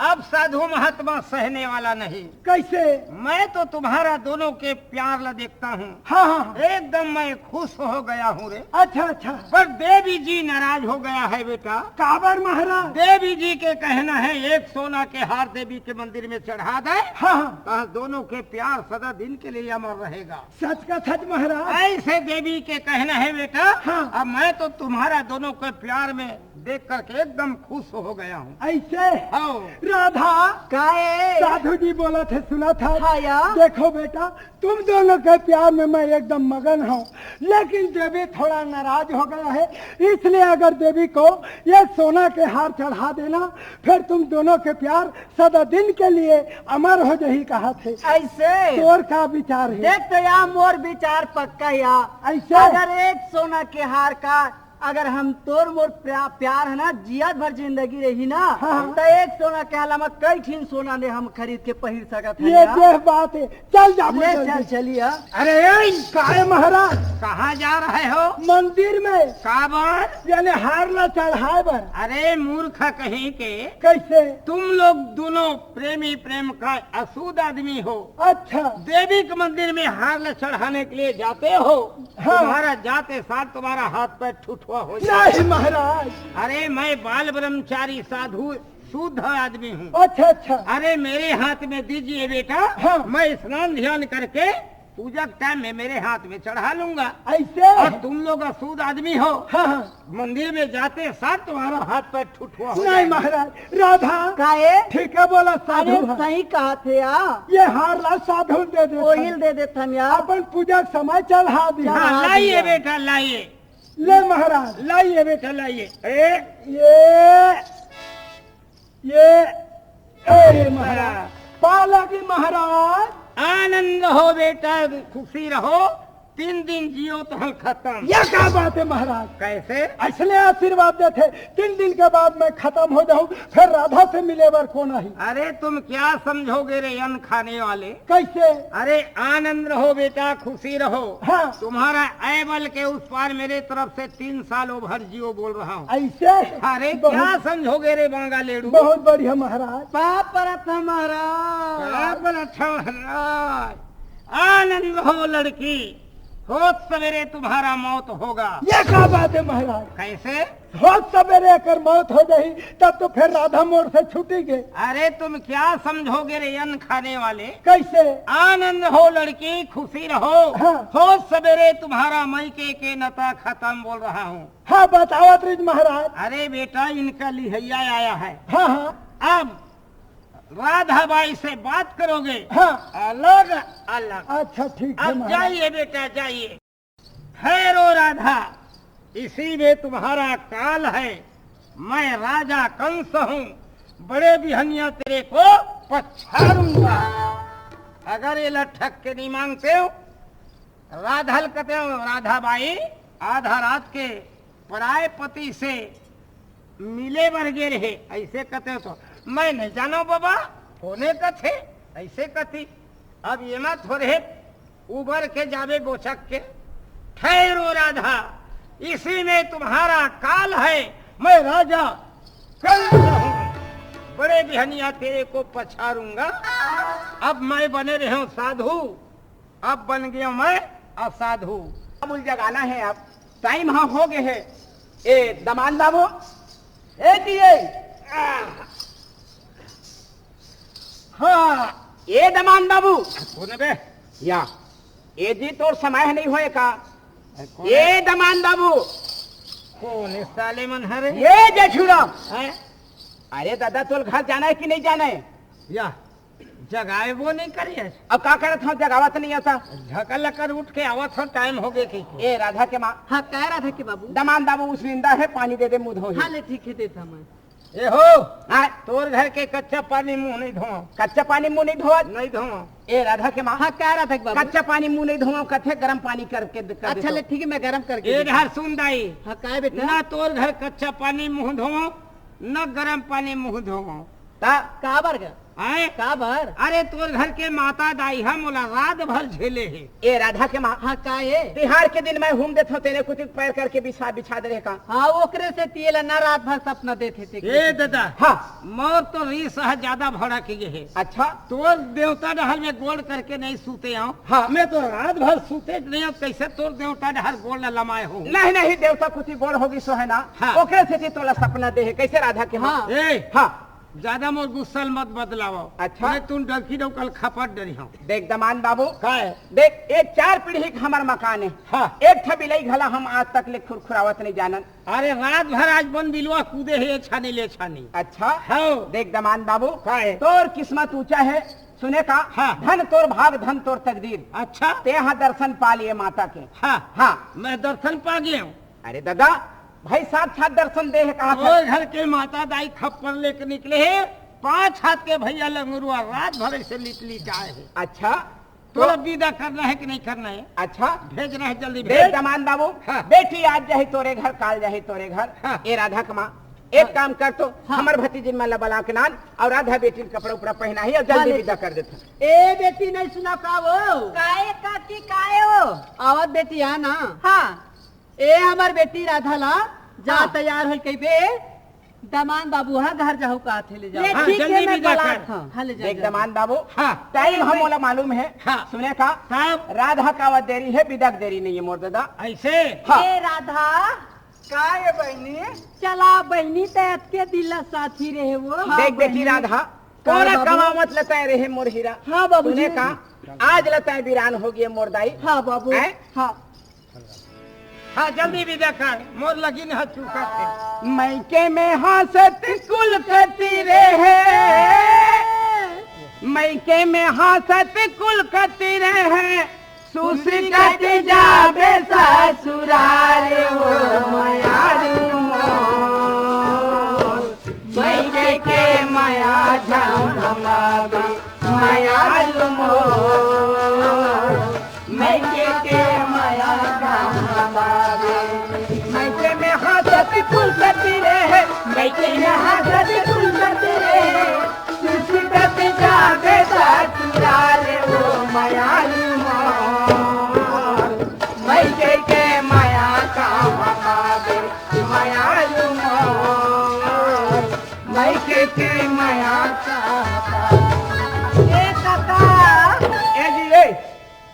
अब साधु महात्मा सहने वाला नहीं। कैसे? मैं तो तुम्हारा दोनों के प्यार ला देखता हूँ। हाँ, हाँ, हाँ। एकदम मैं खुश हो गया हूँ रे। अच्छा, अच्छा। पर देवी जी नाराज हो गया है बेटा। काबर महाराज? देवी जी के कहना है, एक सोना के हार देवी के मंदिर में चढ़ा दे, हाँ, हाँ। तो दोनों के प्यार सदा दिन के लिए अमर रहेगा। सच का सच महाराज। ऐसे देवी के कहना है बेटा। हाँ। अब मैं तो तुम्हारा दोनों के प्यार में देख करके एकदम खुश हो गया हूँ। ऐसे? हाँ। राधा। काहे? साधु जी बोलथे, सुनथे। हाँ या। देखो बेटा, तुम दोनों के प्यार में मैं एकदम मगन हूँ, लेकिन देवी थोड़ा नाराज हो गया है, इसलिए अगर देवी को ये सोना के हार चढ़ा देना, फिर तुम दोनों के प्यार सदा दिन के लिए अमर हो जाही, कहथे। ऐसे? तोर का विचार है? देख तो या, मोर विचार पक्का या। ऐसे? अगर एक सोना के हार का अगर हम तोर मोर प्या-, प्यार है ना, जियत भर जिंदगी रही ना, हाँ। तो एक सोना के अलावा कई ठिन सोना ने हम खरीद के पहिर सकत हन ये यार। देख बात है, चल जा, ले चल, चल, चल। चलिए। अरे, ए, काहे महाराज? कहाँ जा रहे हो? मंदिर में। काबर? यानी हार ला चढ़ाए बर। अरे मूर्ख कहीं के। कैसे? तुम लोग दोनों प्रेमी प्रेम का अशुद्ध आदमी हो। अच्छा। देवी के मंदिर में हार ला चढ़ाने के लिए जाते हो, हाँ। तुम्हारा जाते साथ तुम्हारा हाथ पैर ठुठुआ हो जाए। नहीं महाराज। अरे, मैं बाल ब्रह्मचारी साधु शुद्ध आदमी हूँ। अच्छा, अच्छा। अरे, मेरे हाथ में दीजिए बेटा, हाँ। मैं स्नान ध्यान करके पूजा के टाइम में मेरे हाथ में चढ़ा लूंगा। ऐसे? और तुम लोग अशुद्ध आदमी हो, हाँ, हाँ। मंदिर में जाते साथ तुम्हारा हाथ पैर ठुठुआ हो नहीं जाएगा। महाराज, राधा। काहे? ठीक है बोला साधु अरे, है। सही कहथे या। ये हार ला साधु दे दे। ओहिल दे देथन या। अपन पूजा समय चढ़ा दी। हाँ, चढ़ा लाइए दिया। बेटा, लाइए। ले महाराज। लाइए बेटा, लाइए। ए, ये, ये, अरे महाराज, पाला की महाराज। आनंद हो बेटा, खुशी रहो, तीन दिन जियो तो हम खत्म। ये क्या बात है महाराज? कैसे? ऐसने आशीर्वाद देथे, तीन दिन के बाद मैं खत्म हो जाऊं, फिर राधा से मिले बर कोन आही? अरे तुम क्या समझोगे रे अन्न खाने वाले? कैसे? अरे आनंद रहो बेटा, खुशी रहो। हाँ। तुम्हारा अयबल के उस पार मेरे तरफ से तीन साल ओभर जियो बोल रहा हूँ। ऐसे? अरे बहुत, क्या समझोगे रे बांगा लेड़ू? बहुत बढ़िया महाराज। पाप परत महाराज। पाप परत महाराज। आनंद हो लड़की, होत सवेरे तुम्हारा मौत होगा। ये क्या बात है महाराज? कैसे? होत सवेरे अगर मौत हो जाही, तब तो फिर राधा मोर से छूटी गे। अरे तुम क्या समझोगे रे अन्न खाने वाले? कैसे? आनंद हो लड़की, खुशी रहो। हाँ। होत सवेरे तुम्हारा मायके के नता खत्म बोल रहा हूँ। हाँ, बतावत रहिस महाराज। अरे बेटा, इनका लिहैया आया है। हाँ, हाँ। अब राधा बाई से बात करोगे। हाँ। अलग अलग। अच्छा, ठीक है अब महाराज। जाइए बेटा, जाइए। ठहरो राधा, इसी में तुम्हारा काल है। मैं राजा कंस हूँ, बड़े बिहनिया तेरे को पछाड़ूंगा। अगर ये लठक के नहीं मानते हो, राधा ल कते हो, राधा बाई आधा रात के पराए पति से मिले बर गे रहे, ऐसे कते हो तो मैं नहीं जानो बाबा, कोने कथे, ऐसे कथी। अब ये मत हो रहे, उबर के जाबे बोचक के। ठहरो राधा, इसी में तुम्हारा काल है, मैं राजा कंस हूँ, बड़े बिहनिया तेरे को पछाड़ूंगा। अब मैं बने रहे हूँ साधु, अब बन गया मैं असाधु। अब उल जगाना है, अब टाइम हाँ हो गए है। ए दमान बाबू, ए दिए, हाँ, ए दमान बाबू। कौन बे? या, ए जी तोर समय नहीं होए का? कौन ए है? दमान बाबू। कौन है साले मन हरे? ए जेठूराम। हैं? अरे दादा, तोल घर जाना है कि नहीं जाना है? या, जगाए वो नहीं करिए। अब का करत हूँ, जगावत नहीं आता। झकल कर उठ के आवत हो, टाइम हो गए कि। ए राधा के माँ। हाँ, कह राधा के बाबू। दमान बाबू उस निंदा है, पानी दे दे, मुँह धोही। हाँ, ले ठीक है, देता मैं। ए हो, हाँ। तोर घर के कच्चा पानी मुँह नहीं धोवा। कच्चा पानी मुँह नहीं धोवा? नहीं धोवा। ए राधा के माँ। हाँ, कह राधा के बाबू। कच्चा पानी मुँह नहीं धोवा, कथे गरम पानी करके द-, कर अच्छा, देता। ले ठीक है, मैं गरम करके ए देता। इधर सुन दाई। हाँ, कह बेटा। ना तोर घर कच्चा पानी मुँह धोवा, ना गरम पानी मुँह धोवा। का? काबर गा? हैं? काबर? अरे, तोर घर के माता दाई ह मोला रात भर झेले हे। ए राधा के माँ। हाँ, का ए? तिहार के दिन मैं हूम देथंव, तेने कुछ पैर करके बिछा, बिछा दे रहे का? हाँ, ओकरे सेती एला ना रात भर सपना देथे ते। ए दादा। हाँ। मोर तो रीस ह ज्यादा भड़क गे हे। अच्छा। तोर देवता डहर में गोड़ करके नहीं सूते हंव। हाँ। मैं तो रात भर सूते नहीं हंव, कैसे तोर देवता डहर गोड़ ल लमाए हंव? नहीं, नहीं, देवता कुछ गोड़ होगे सो हे ना। हाँ। ओकरे सेती तोला सपना दे हे, कैसे राधा के माँ? हाँ। ए, हाँ। ज्यादा मोर गुस्सा ल मत बदलावव। अच्छा। मैं तुम डंकी डौकल खपट डरी हंव। देख दमांद बाबू। का हे? देख, ये चार पीढ़ी के हमर मकान हे। हाँ। एक ठा बिलाई घला हम आज तक ले खुरखुरावत नहीं जानन। अरे, रात भर आज बन बिलवा कूदे हे, ये छानी ले छानी। अच्छा। हाँ। देख दमांद बाबू। का हे? तोर किस्मत ऊंचा हे। सुने का? हाँ। धन तोर भाग, धन तोर तकदीर। अच्छा। तेहा दर्शन पा लिए माता के। हाँ। हाँ। मैं दर्शन पा गे हंव। अरे दादा, भाई साक्षात दर्शन दे हे कहा था। तोर घर के माता दाई खप्पर लेके निकले हे, पांच हाथ के भैया लंगरुआ रात भर से लिट लिट आए हे। अच्छा। तोला तो विदा करना हे कि नहीं करना हे? अच्छा। भेजना हे, जल्दी देख भेज। दमांद बाबू, हाँ। बेटी आज जाही तोरे घर, काल जाही तोरे घर। हाँ। ए राधा के माँ, एक हाँ। काम कर तो, हाँ। हमर भतीजिन मन ला बला के लान अउ राधा बेटी ल कपड़ा उपड़ा पहनाही अउ हाँ, जल्दी ले विदा चल। कर देथन। ए बेटी, नहीं सुना का वो? काए काकी, काए वो? आवत बेटी, आ ना। हाँ। ए हमर बेटी राधा ला, जा हाँ। तैयार होई कहिबे, दमांद बाबू ह घर जाहू कहाथे, ले जाओ। ले, हाँ, ठीक जल्दी हे, मैं विदा बलात कर। हंव। हाँ, ले जा, देख जा। दमांद बाबू, हाँ। टाइम ए, ह ए। मोला मालूम हे। हाँ। सुने का? तब? राधा का आवत देरी हे, विदा के देरी नहीं हे मोर दादा। ऐसे? हाँ। ए राधा। का ए बहिनी? चला बहिनी, तैं अतके दिन ला साथी रहे वो। हाँ, देख बेटी बहिनी। राधा, का तोला बाबू? कमावत ल तैं रहे मोर हीरा। हाँ बाबूजी। सुने का? आज ल तैं बिरान होगे मोर दाई। हाँ बाबू। हैं? हाँ। हाँ, जल्दी विदा कर, मोर लगिन ह चूका थे। मइके में हांसत कुल कति रहे, मइके में हांसत कुल कति रहे, सुसकत जाबे ससुरार ओ मयारू मोर। मइके के मया झम हमारे मयारू मोर। मइके के मया झम हमारे। मइके में हांसत कुल कति रहे, मइके में हांसत कुल कति रहे। सुसकत जाबे ससुरार ओ मयारू मोर। मइके के मया का हमारे मयारू मोर। मइके के मया का। ए काका। ए जी, ए।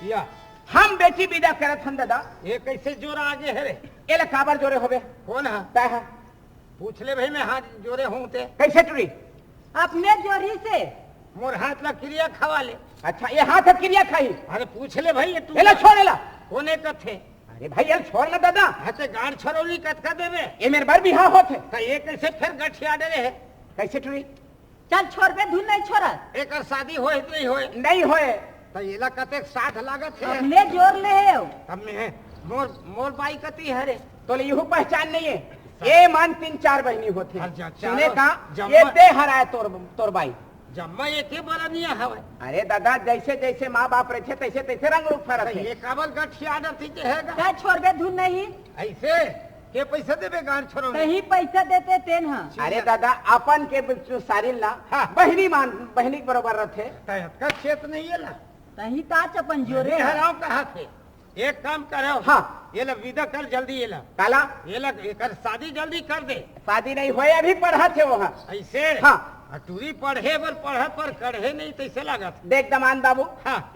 या। हम बेटी विदा करत हन दादा। ये कैसे जोर आगे हे रे? एला काबर जोरे होबे? कोन ह? तैं ह। पूछ ले भाई, मैं हाथ जोरे हूँ ते। कैसे टुरी? अपने जोरी से। मोर हाथ ला किरिया खवा ले। अच्छा, ये हाथ ह किरिया खाही? अरे पूछ ले भाई, ये तू एला छोड़ एला। कोने कथे? अरे भाई, एला छोड़ ना दादा। हाँ, ते गांड़ छरौली कतका देबे? ये मेर बर बिहाव होत हे। त ये कैसे फेर गठिया डरे हे? कैसे टुरी? चल छोड़बे धुन नहीं छोड़त। एकर शादी होए कि नहीं होए? नहीं होए। त एला कतेक साथ लागत हे? अपने जोर ले हे। तब में मोर, मोर बाई कती हे रे? तोले इहू पहचान नहीं हे। ये मन तीन चार बहिनी होथे। अच्छा, सुने चारों का? जम्मा ये दे हराए तोर, तोर बाई। जम्मा एके बरनिया हवय। अरे दादा, जैसे जैसे माँ बाप रहिथे, तैसे तैसे रंग रूप फरक हे। ये काबर गठिया डरती जे हे गा? का छोड़बे धुन नहीं? ऐसे? के पैसा देबे गांड़ छरौली? तहीं पैसा देते तेन ह। अरे दादा, अपन के ब-, सारिन ला हाँ। बहिनी मान, बहिनी के बरोबर रथे। तैं अतका चेत नहीं हे ला। तहीं काच अपन जोरे नहीं ह। हराव कहा थे। एक काम करव। हाँ। ये ला विदा कर जल्दी ये ला। काला? ये ला एकर शादी जल्दी कर दे। शादी नहीं होए, अभी पढ़त हे वो ह। ऐसे? हाँ। आ टूरी पढ़े बर पढ़त पर कढ़े नहीं तैसे लागत। देख दमांद बाबू। हाँ।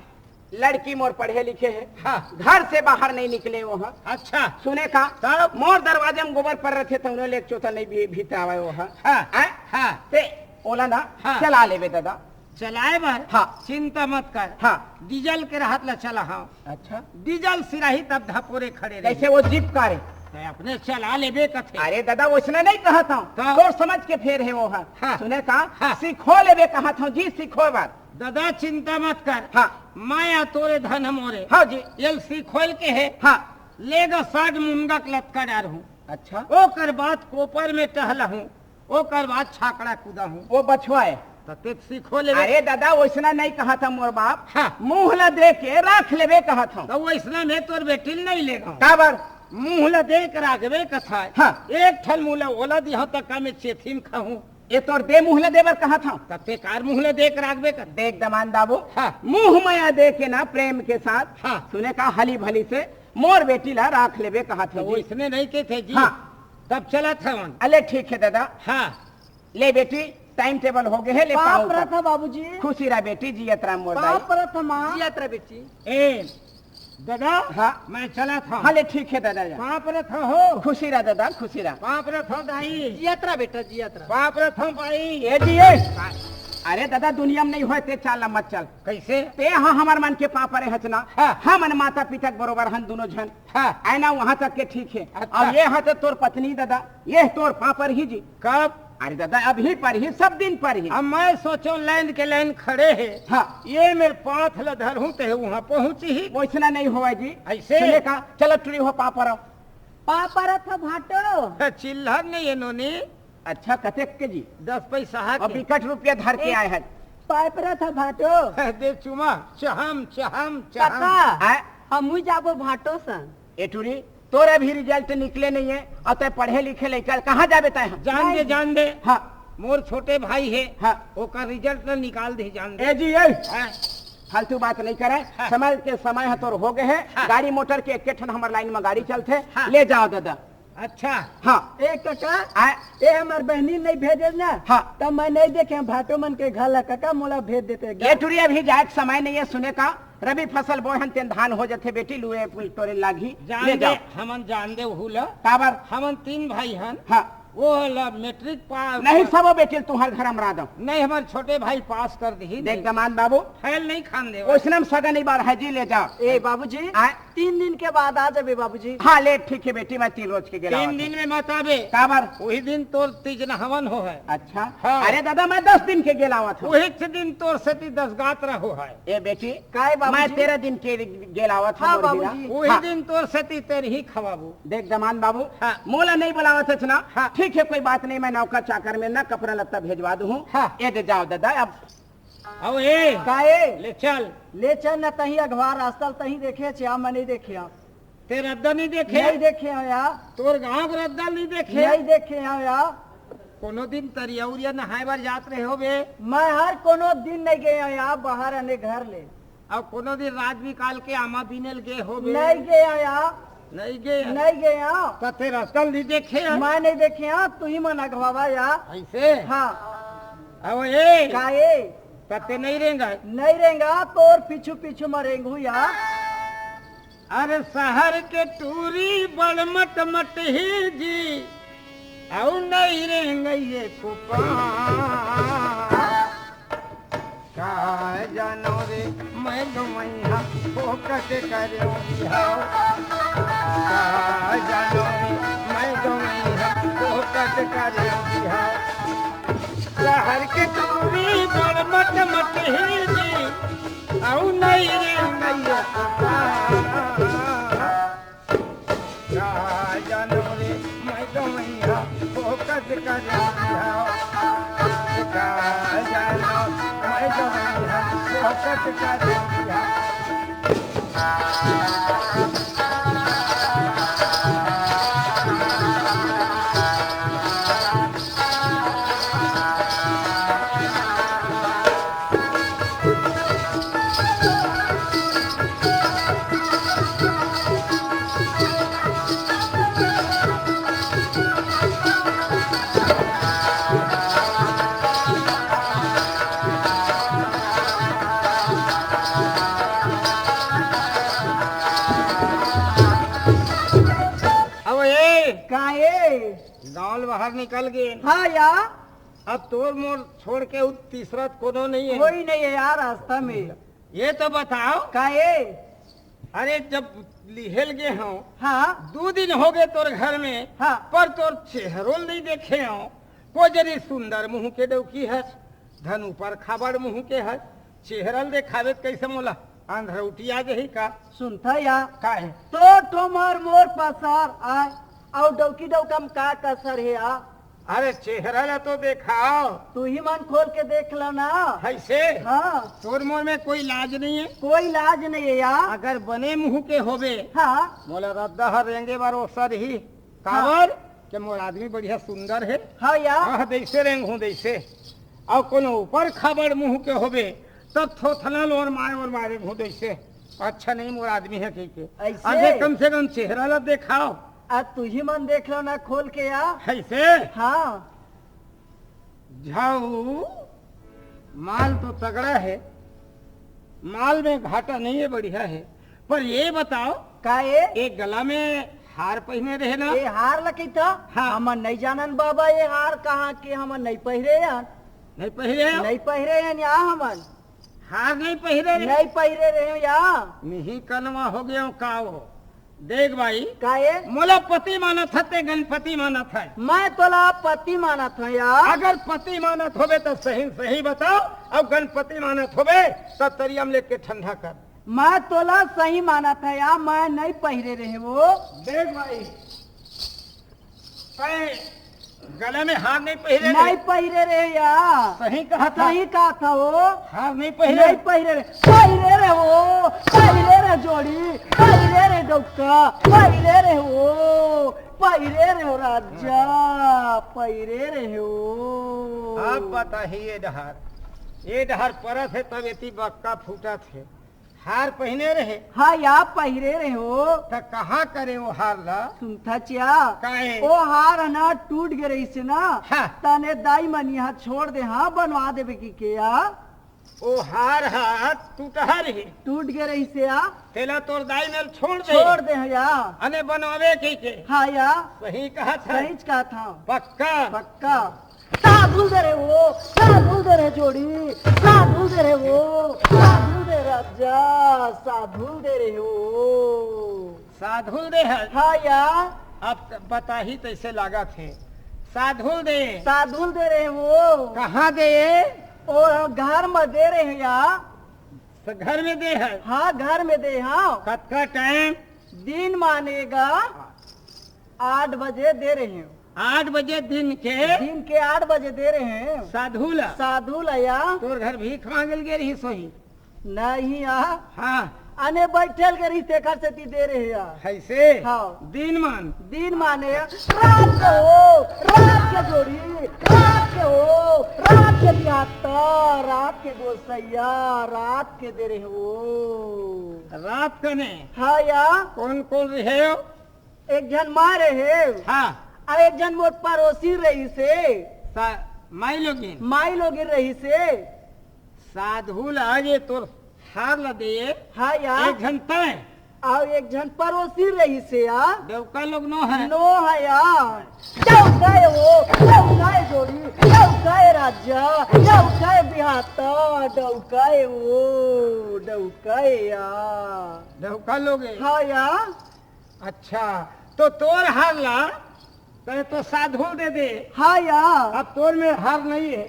लड़की मोर पढ़े लिखे हे, हाँ। घर से बाहर नहीं निकले वो ह। अच्छा। सुने का? तब? मोर दरवाजा में गोबर पर रथे त उन्हों ले एक चोता नहीं भी, भीतर आवे वो ह। हाँ। हैं? हाँ। ते ओला ना हाँ। चला लेबे दादा। चलाए बर? हाँ। चिंता मत कर। हाँ। डीजल के रहत ला चला हंव। अच्छा। डीजल सिराही तब धपोरे खड़े रही। कैसे वो जीप का रे? ते अपने चला लेबे कथे। अरे दादा, वैसना नहीं कहत हंव। तो? तोर समझ के फेर हे वो ह। हाँ। सुने का? हाँ। सिखो लेबे कहत हंव जी, सिखो बर। दादा चिंता मत कर। हाँ। मया तोरे धन मोरे। हाँ जी। एल सिखोल के हे। हाँ। लेगा साठ मुनगा के लतका डारहूँ। अच्छा। ओकर बाद कोपर में टहलहूँ। ओकर बाद छाकड़ा कूदहूँ। वो बछवा हे। त ते सिखो लेबे। अरे दादा, वैसना नहीं कहत हंव मोर बाप। हाँ। मुंह ला दे के राख लेबे कहत हंव। त वैसना में तोर बेटी ल नहीं लेगा। काबर? मुंह ला दे के राखबे कथा हे। हाँ। एक ठन मुंह ला ओला दिहूँ त का में चेथी म खाहूँ। ए तोर दे मुँह ला दे बर कहत हँव। तब ते कार मुँह ला दे के राखबे कर। देख दमांद बाबू, हाँ। मुँह मया दे के ना प्रेम के साथ, हाँ। सुने का, हली भली से मोर बेटी ला राख लेबे कहत तो हँव जी। वइसने नहीं कहिथे जी। हाँ। तब चलत हवन। अले ठीक हे दादा। हाँ। ले बेटी, time table हो गे हे, ले पाँव पाँव परत ऊपर। हँव बाबूजी। खुशी रह बेटी, जियत रह मोर दाई। पाँव परत हँव माँ। जियत रह बेटी। ए, दादा, हाँ। मैं चलत हँव। हाँ, ले ठीक हे दादा जा। पाँव परत हँव हो। खुशी रह दादा, खुशी रह। पाँव परत हँव दाई। जियत रह बेटा, जियत रह। पाँव परत हँव बाई। ए जी, ए। अरे दादा, दुनिया में नहीं होय ते चाल ना मत चल। कइसे? ते ह हमर मन के पाँव परे हच ना। हाँ। हमन माता पिता के बरोबर हन दुनों झन। हाँ। आय ना वहाँ तक के ठीक हे। अच्छा। अउ ये ह तो तोर पत्नी दादा, ये तोर पाँव परही जी। कब? अरे दादा, अभी परही, सब दिन परही। अब मैं सोचों लाइन के लाइन खड़े हे। हाँ। ये मेर पाँव ला धरहूँ ते वहाँ पहुँचही। वइसना नहीं होवय जी। अइसे? सुने का, चलो टुरी हो पाँव परव। पाँव परत हँव भाटो। चिल्हर नहीं हे नोनी। अच्छा, कतेक के जी? दस पैसा हा अउ के। बिकट रुपया धर के ए, आय हस। पाँव परत हँव भाटो। दे चुमा, चहम, चहम, चहम। काका, आय? हमू जाबो भाटो संग। ए टुरी, तोर अभी result निकले नहीं हे, अउ तैं पढ़े लिखे लइका, कहाँ जाबे तैं? जान दे, नहीं। जान दे। हाँ। मोर छोटे भाई हे, हाँ। ओकर result ला निकाल दे, जान दे। ए जी, ए। हाँ। फालतू बात नहीं करे, हाँ। समय के समय ह तोर हो गे हे, हाँ। गाड़ी मोटर के एक ठन हमर लाइन में गाड़ी चलथे, हाँ। ले जाव दादा। अच्छा। हाँ। ए काका, आय। ए हमर बहिनी नहीं भेजे ना, हाँ। तब मैं नहीं देखे भाटो मन के घर ला, काका मोला भेज देते। ए टुरी, अभी जाए के समय नहीं हे, सुने का, रबी फसल बोए हन तेन धान हो जथे बेटी, लुए फूल टोरे लागही, जान ले दे, जाव। हमन जान दे ओहू ला। काबर? हमन तीन भाई हन। हाँ। वो ला मैट्रिक पास नहीं, कर सबो बेटी ल तुँहर घर अमरा दँव। नहीं, हमर छोटे भाई पास कर दिही, देख नहीं। दमांद बाबू। फैल नहीं खान देवय। वइसना म सगा नहीं बाढ़य जी, ले जाव। ए बाबूजी, आय? तीन दिन के बाद आ जाबे बाबूजी। हाँ, ले ठीक हे बेटी, मैं तीन रोज के गेला तीन होत दिन हँव। में मत आबे। काबर? वही दिन तोर तीज नहावन हो है। अच्छा। हाँ। अरे दादा, मैं दस दिन के गेला होत हँव। वही दिन तोर सेती दस गात रहो है। ए बेटी, काय बाबूजी? मैं तेरह दिन के गेला होत हँव, हाँ मोर बाबूजी। हीरा। वही हाँ। दिन तोर सेती तेरही खवाबो। देख दमांद बाबू, हाँ। मोला नहीं बुलावत हच ना? हाँ। ठीक है, कोई बात नहीं, मैं नौकर चाकर में ना कपड़ा लत्ता भेजवा दूँ। हाँ। ए दे जाव दादा, अब। अउ ए, का ए? ले चल। ले चल ना, तहीं अगवा रास्ता ल तहीं देखे हच, या मैं नहीं देखे हँव। ते रद्दा नहीं देखे? नहीं देखे हँव या। तोर गाँव के रद्दा नहीं देखे? नहीं देखे हँव या। कोनो दिन तरिया उरिया नहाय बर जात रहे होबे? मैं हर कोनो दिन नहीं गे हँव या, बाहर आने घर ले। अउ कोनो दिन रात निकाल के आमा बीने ल गे होबे? नहीं गे हँव या। नहीं गे हँव। नहीं गे हँव। त ते रस्ता ल नहीं देखे हँव? मैं नहीं देखे हँव, तुही मन अगवावा या। अइसे? हाँ। अउ ए? का ए? त ते नहीं रेंगस? नहीं रेंगँव, तोर पीछू पीछू म रेंगहूँ या। अरे सहर के टूरी बड़ मट मट ही जी, अउ नहीं रेंगय एको पाँव। का जानो रे, मैं गवइया फोकट करेंव बिहाव। का जानो रे, मैं गवइया फोकट करेंव बिहाव। सहर के टूरी बड़ मट मट ही जी, अउ नहीं रेंगय एको पाँव। का जानो रे, मैं गवइया फोकट करेंव बिहाव। का जानो, मैं गवइया फोकट करेंव बिहाव। अब ए, का ए? गाँव ले बाहर निकल गे। हाँ या। अब तोर मोर छोड़ के उ तीसरा कोनो नहीं है। कोई नहीं है यार रास्ता में। ये तो बताओ। का ए? अरे जब लिहेल गे हँव, हाँ। दू दिन हो गे तोर घर में, हाँ। पर तोर चेहरो ल नहीं देखे हँव। को जनी सुंदर मुँह के डौकी हस, धन ऊपर खाबड़ मुँह के हस, चेहरा ल देखाबे त कइसे मोला अंधरौटी आ जाही का? सुनथा या। का है? तोर ठोमर मोर पसर आय, अउ डौकी डौका म का कसर हे या? अरे चेहरा ला तो देखाव। तुही मन खोल के देख लो ना। अइसे? हाँ। तोर मोर में कोई लाज नहीं है? कोई लाज नहीं है या। अगर बने मुँह के होबे, हाँ। मोला रद्दा हर रेंगे बर ओसरही। हाँ। काबर? के मोर आदमी बढ़िया सुंदर हे। हाँ या। हाँ, जइसे रेंगहूँ तइसे। अउ कोनो ऊपर खाबड़ मुँह के होबे, तब थोथना लोर माय ओर मारे घूँ तइसे। अच्छा नहीं मोर आदमी हे कहिके। अइसे? अबे कम से कम चेहरा ला देखाव। आ तुही मन देख लो ना खोल के या। अइसे? हाँ। झाऊ, माल तो तगड़ा हे, माल में घाटा नहीं हे, बढ़िया हे। पर ये बताव, का ए? ये गला में हार पहिने रहे ना? ये हार ला कहिथा? हाँ। हमन नहीं जानन बाबा, ये हार कहाँ के, हमन नहीं पहिरे हन। नहीं पहिरे हो? नहीं पहिरे हन या हमन। हार नहीं पहिरे रहे? नहीं पहिरे रहे हो या। नहीं कनवा हो गया हो का हो? देख भाई, का ए? मोला पति मानत हस ते गणपति मानत हस? मैं तोला पति मानत हँव या। अगर पति मानत होबे त सही सही बताव, अउ गणपति मानत होबे त तरिया म लेके ठंडा कर। मैं तोला सही मानत हँव या, मैं नहीं पहिरे रहे वो। देख भाई, तैं गला में हार नहीं पहिरे रहे? नहीं पहिरे रहे या। सही कहत हस? सही कहत हँव वो। हार नहीं पहिरे? नहीं पहिरे रहे। पहिरे रहे वो, पहिरे रहे जोड़ी, पहिरे रहे डौका, पहिरे रहे वो, पहिरे रहे वो राजा, पहिरे रहे वो। अब बताही ये डहर, ये डहर परत हे तब एती बक्का फूटत हे। हार पहिने रहे? हाँ या, पहिरे रहे हो। त कहाँ करे वो हार ला? सुनथच या? काहे? वो हार ह ना टूट गे रहिसे ना, हाँ। तने दाई मन यहाँ छोड़ दे, हाँ, बनवा देबे कहिके या। वो हार ह टूटहा रहे? टूट गे रहिसे या। तेला तोर दाई मन छोड़ दे? छोड़ दे हैं या। अने बनवावे कहिके? हाँ या। सही कहत हस? सहीच कहत हँव। पक्का? पक्का। साधुल दे रहे वो, साधुल दे रहे जोड़ी, साधुल दे रहे वो, साधुल दे राजा, साधुल दे रहे वो। साधुल दे हे? हाँ या। अब बताही तइसे लागत हे। साधुल दे। साधुल दे रहे वो। कहाँ दे? वो घर में दे रहे हैं या। स-, घर में दे हे? हाँ, घर में दे, हाँ। कतका टाइम? दिन मानेगा। आठ बजे दे रहे हैं। आठ बजे दिन के? दिन के आठ बजे दे रहे हैं। साधुल? साधुल या। तोर घर भीख मांगे ल गे रहिस होही? नहीं या। हाँ। अने बैठे ल गे रहिस तेखर सेती दे रहे हैं या। अइसे? हाँ। दिन मान? दिन माने रात के हो, रात के जोड़ी, रात के हो, रात के बिहाता, रात के गोसैया, रात के दे रहे हो। रात कने? हाँ या। कौन कौन रहे हो? एक झन माँ रहे। हाँ। अउ एक झन मोर पड़ोसी रहिसे। सा-, माई लोगिन? माई लोगिन रहिसे। साधुल आज ये तोर हार ला दे। हाँ या। एक झन तैं? अउ एक झन पड़ोसी रहिसे या। डौका लोग नो हे? नो हे या। डौका ए वो, डौका ए जोड़ी, डौका ए राजा, डौका ए बिहाता, डौका ए वो, डौका ए या। डौका लोग हे? हाँ या। अच्छा, तो तोर हार ला, तैं तो साधुल दे दे। हाँ या। अब तोर में हार नहीं हे।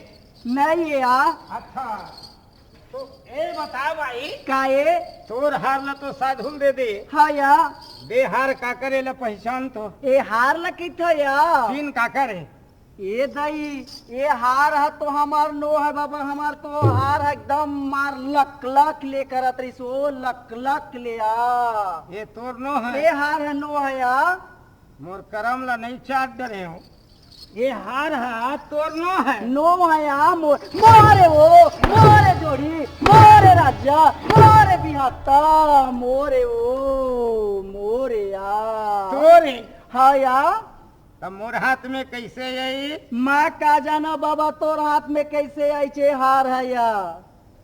नहीं हे या। अच्छा, तो ए बता भाई। का ए? तोर हार ला तो साधुल दे दे। हाँ या। बे हार काकर ए ला पहिचान तो। ए हार ला कहिथा या। सीन काकर ए? ए दाई, ए हार ह तो हमर नो हे बाबा, हमर तो हार ह एकदम मार लक लक ले करत रहिस, ओ लक लक ले आ। ए तोर नो हे? ए हार ह नो हे या। मोर करम ला नहीं चाट डरे हो। ए हार ह तोर नो हे? नो हे या, मोर, मोरे ओ, मोरे जोड़ी, मोरे राजा, मोरे बिहाता, मोरे ओ, मोरे या। तोरे? हाँ या। त मोर हाथ में कइसे आई? मैं का जाना बाबा, तोर हाथ में कइसे आइसे हार ह या?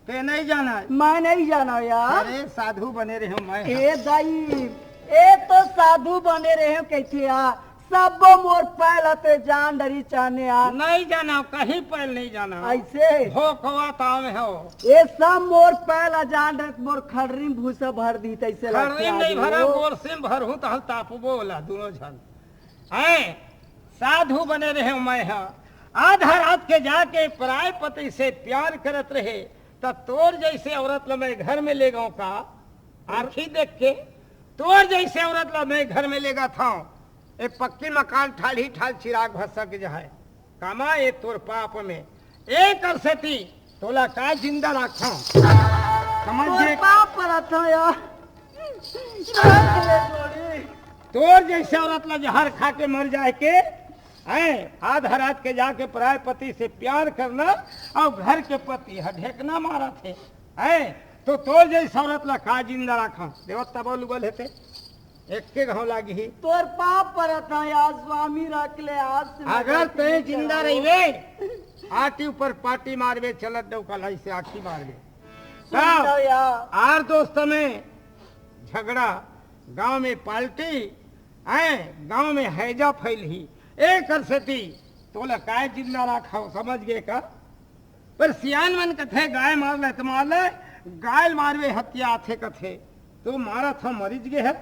तैं नहीं जाना? मैं नहीं जाना या। अरे साधु बने रहे हँव मैं। ए दाई, ए तो साधु बने रहे हँव कहिथे या। सबो मोर पैल ह तैं जान डरिस चाने या। नहीं जाना, कहीं पैल नहीं जाना। अइसे? भोकवा ताव में हो। ए सब मोर पैल ह जान डरिस, मोर खड़री में भूसा भर दिही तइसे लगथे। खड़री में नहीं भरा, गोरसी में भरहूँ त हम तापबो ओला, दूनों झन। हैं, साधु बने रहे हँव मैं ह। आधा रात के जाके पराय पति से प्यार करत रहे, त तोर जइसे औरत ल मैं घर में ले गँव का? आँखी देख के, तोर जइसे औरत ल मैं घर में लेगत हँव। ए पक्की मकान ठालही ठाल चिराग भसक जाय। कमा ए तोर पाप में। एकर सेती तोला का जिंदा राखँव? समझ तोर गे? पाँव परत हँव या। रख ले जोड़ी। तोर जइसे औरत ला जहर खा के मर जाय के, हैं, आधा रात के जाके पराय पति से प्यार करना, अउ घर के पति ह ढेकना मारत हे, हैं, तो तोर जइस औरत ला का जिंदा राखा? देवत तब बोल हेते, एके घाव लागी ही। तोर पाँव परत हंव यार स्वामी, रख ले आज से मैं अगर गलती तैं नहीं जिंदा करहूँ। रहिबे, आटी ऊपर पाटी मारबे, चलत डौका लाई से आँखी मारबे। सुन तब तो यार। आर दोस्त में झगड़ा, गांव में पार्टी, हैं, गांव में हैजा फैलही। एकर सेती तोला काय जिंदा राखव, समझ गे का? पर सियान मन कथे, गाय मार ले त मार ले, गाय ल मारबे हत्या आथे कथे। तो मारत हंव मरिच गे हे,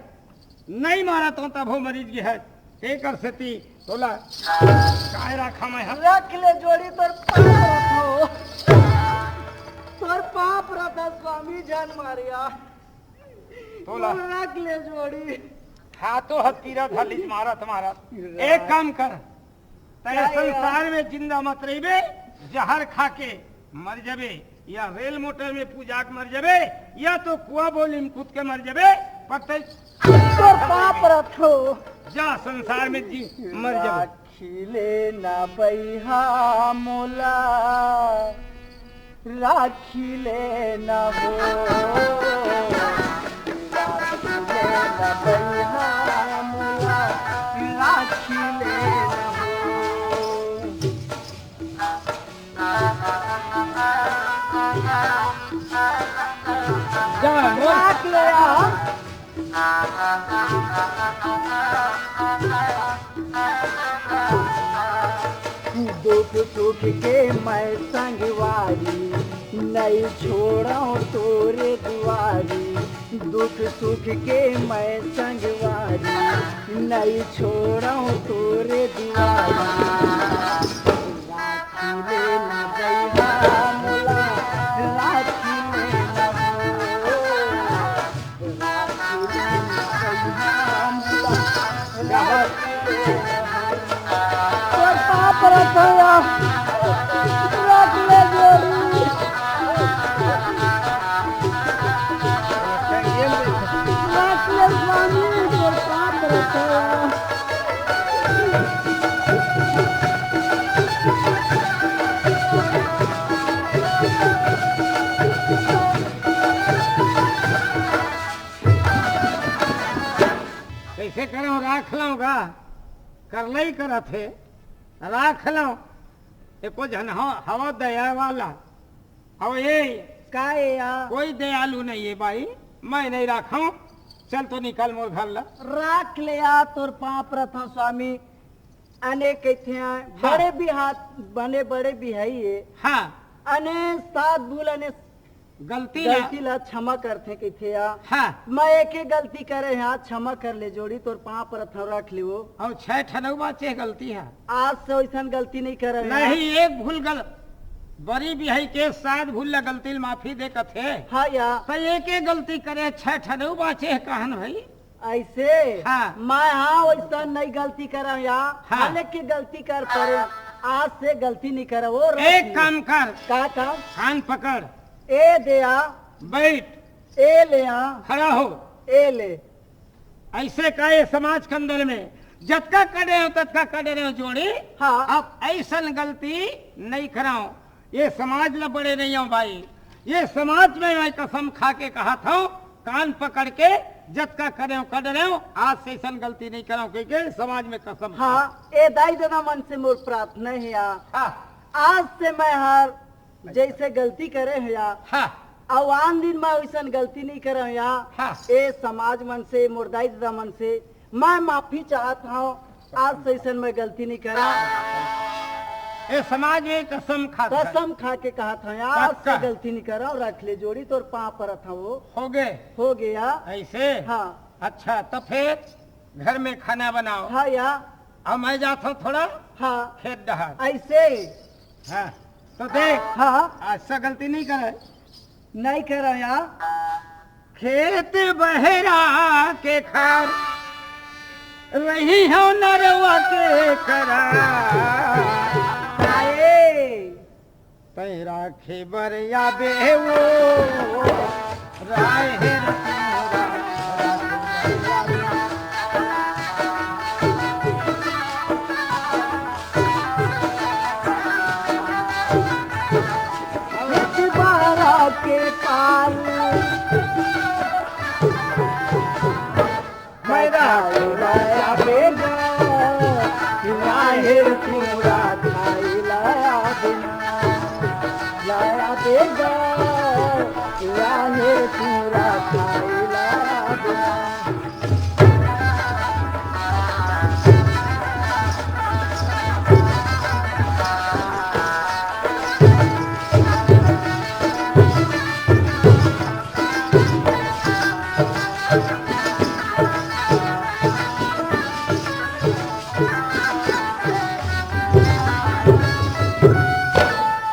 नहीं मारत हंव तभो मरिच गे हे। एकर सेती तोला काय राखा मैं ह? रख ले जोड़ी तोर पाँव परत हंव। तोर पाँव परत हंव स्वामी, झन मारिया। तोला। रख ले जोड़ी। हाथों हाथ पीरत हलिस मारत मारत। एक काम कर, तैं का संसार में जिंदा मत रहिबे, जहर खा के मर जबे, या रेल मोटर में पूजा के मर जबे, या तो कुआं बोली में कूद के मर जबे, पर तैं तोर पाँव परत हंव। जा संसार में जी मर जबे। राखी ले ना बइहा मोला, राखी ले ना हो, राखी ले ना बइहा मोला, राखी ले ना हो। जा, राख ले यार। दुख सुख के मैं संगवारी, नहीं छोड़व तोरे दुआरी। दुख सुख के मैं संगवारी, नहीं छोड़व तोरे दुआरी। राखी ले ना बइहा मोला, राखी ले ना हो। तोर पाँव परत हंव, रख ले जोड़ी। रख ले स्वामी, तोर पाँव परत हंव। कइसे करंव, राख लंव गा? करलई करत हे, राख लंव। एको झन हव, हव दया वाला। अउ ये का ए या? कोई दयालु नहीं हे बाई, मैं नहीं राखंव। चल तो निकल मोर घर ला। राख ले या, तोर पाँव परत हंव स्वामी। अने कहिथे, हाँ। बड़े भी हाथ, बने बड़े भी हई ये। हाँ। अने सात भूल अने गलती ला। गलती ला क्षमा करथे कहिथे या। हाँ। मैं एके गलती करे हंव, क्षमा कर ले जोड़ी, तोर पाँव परत हंव, रख ले वो। अउ छै ठन अउ बांचे गलती हे। आज से वइसन गलती नहीं करे हंव। नहीं, एक भूल गल-, बरी बिहाई के सात भूल ला गलती ला माफी दे कथे। हाँ या। त एके गलती करे, छै ठन अउ बांचे हे कहन भाई। अइसे? हाँ। मैं हाँ वइसन नहीं गलती करंव या। हाँ। हाले के गलती कर परे, आज से गलती नहीं करंव, वो रख एक ले। काम कर। का काम? कान पकड़। ए दे या। बैठ। ए ले या। खड़ा हो। ए ले। अइसे का ये समाज के अंदर में जतका करे हो, ततका करे हो जोड़ी। हाँ। अब अइसन गलती नहीं करंव। ये समाज ला बड़े नहीं हंव भाई, ये समाज में मैं कसम खा के कहत हंव, कान पकड़ के जतका करे हो, कर रहे हो, आज से अइसन गलती नहीं करंव, कहिके समाज में कसम खा। हाँ, ए दाई ददा मन से मोर प्रार्थना हे या। हाँ। आज से मैं हर जइसे गलती करे हंव या, हाँ। अउ आन दिन मैं वइसन गलती नहीं करे हंव या। हाँ। ए समाज मन से, मोर दाई ददा मन से मैं माफी चाहत हंव, आज से अइसन मैं गलती नहीं करंव। ए समाज में कसम खात हंव। कसम खा के कहत हंव, आज से पक्का। गलती नहीं करंव, रख ले जोड़ी, तोर पाँव परत हंव वो। हो गे? हो गे या। अइसे? हाँ। अच्छा, त फेर घर में खाना बनाव। हाँ या। अब मैं जात हंव थोड़ा हाँ। खेत डहर। अइसे? हाँ। त देख, हाँ। आज से गलती नहीं करे। नहीं करंव या। खेत बहरा के खार, रही हंव नरवा के करा। आए। तैं राखे बर आबे वो, राहेर तिंवरा। हे पूरा खाई ला बिना, लाया दे गा, या हे पूरा खाई ला बिना।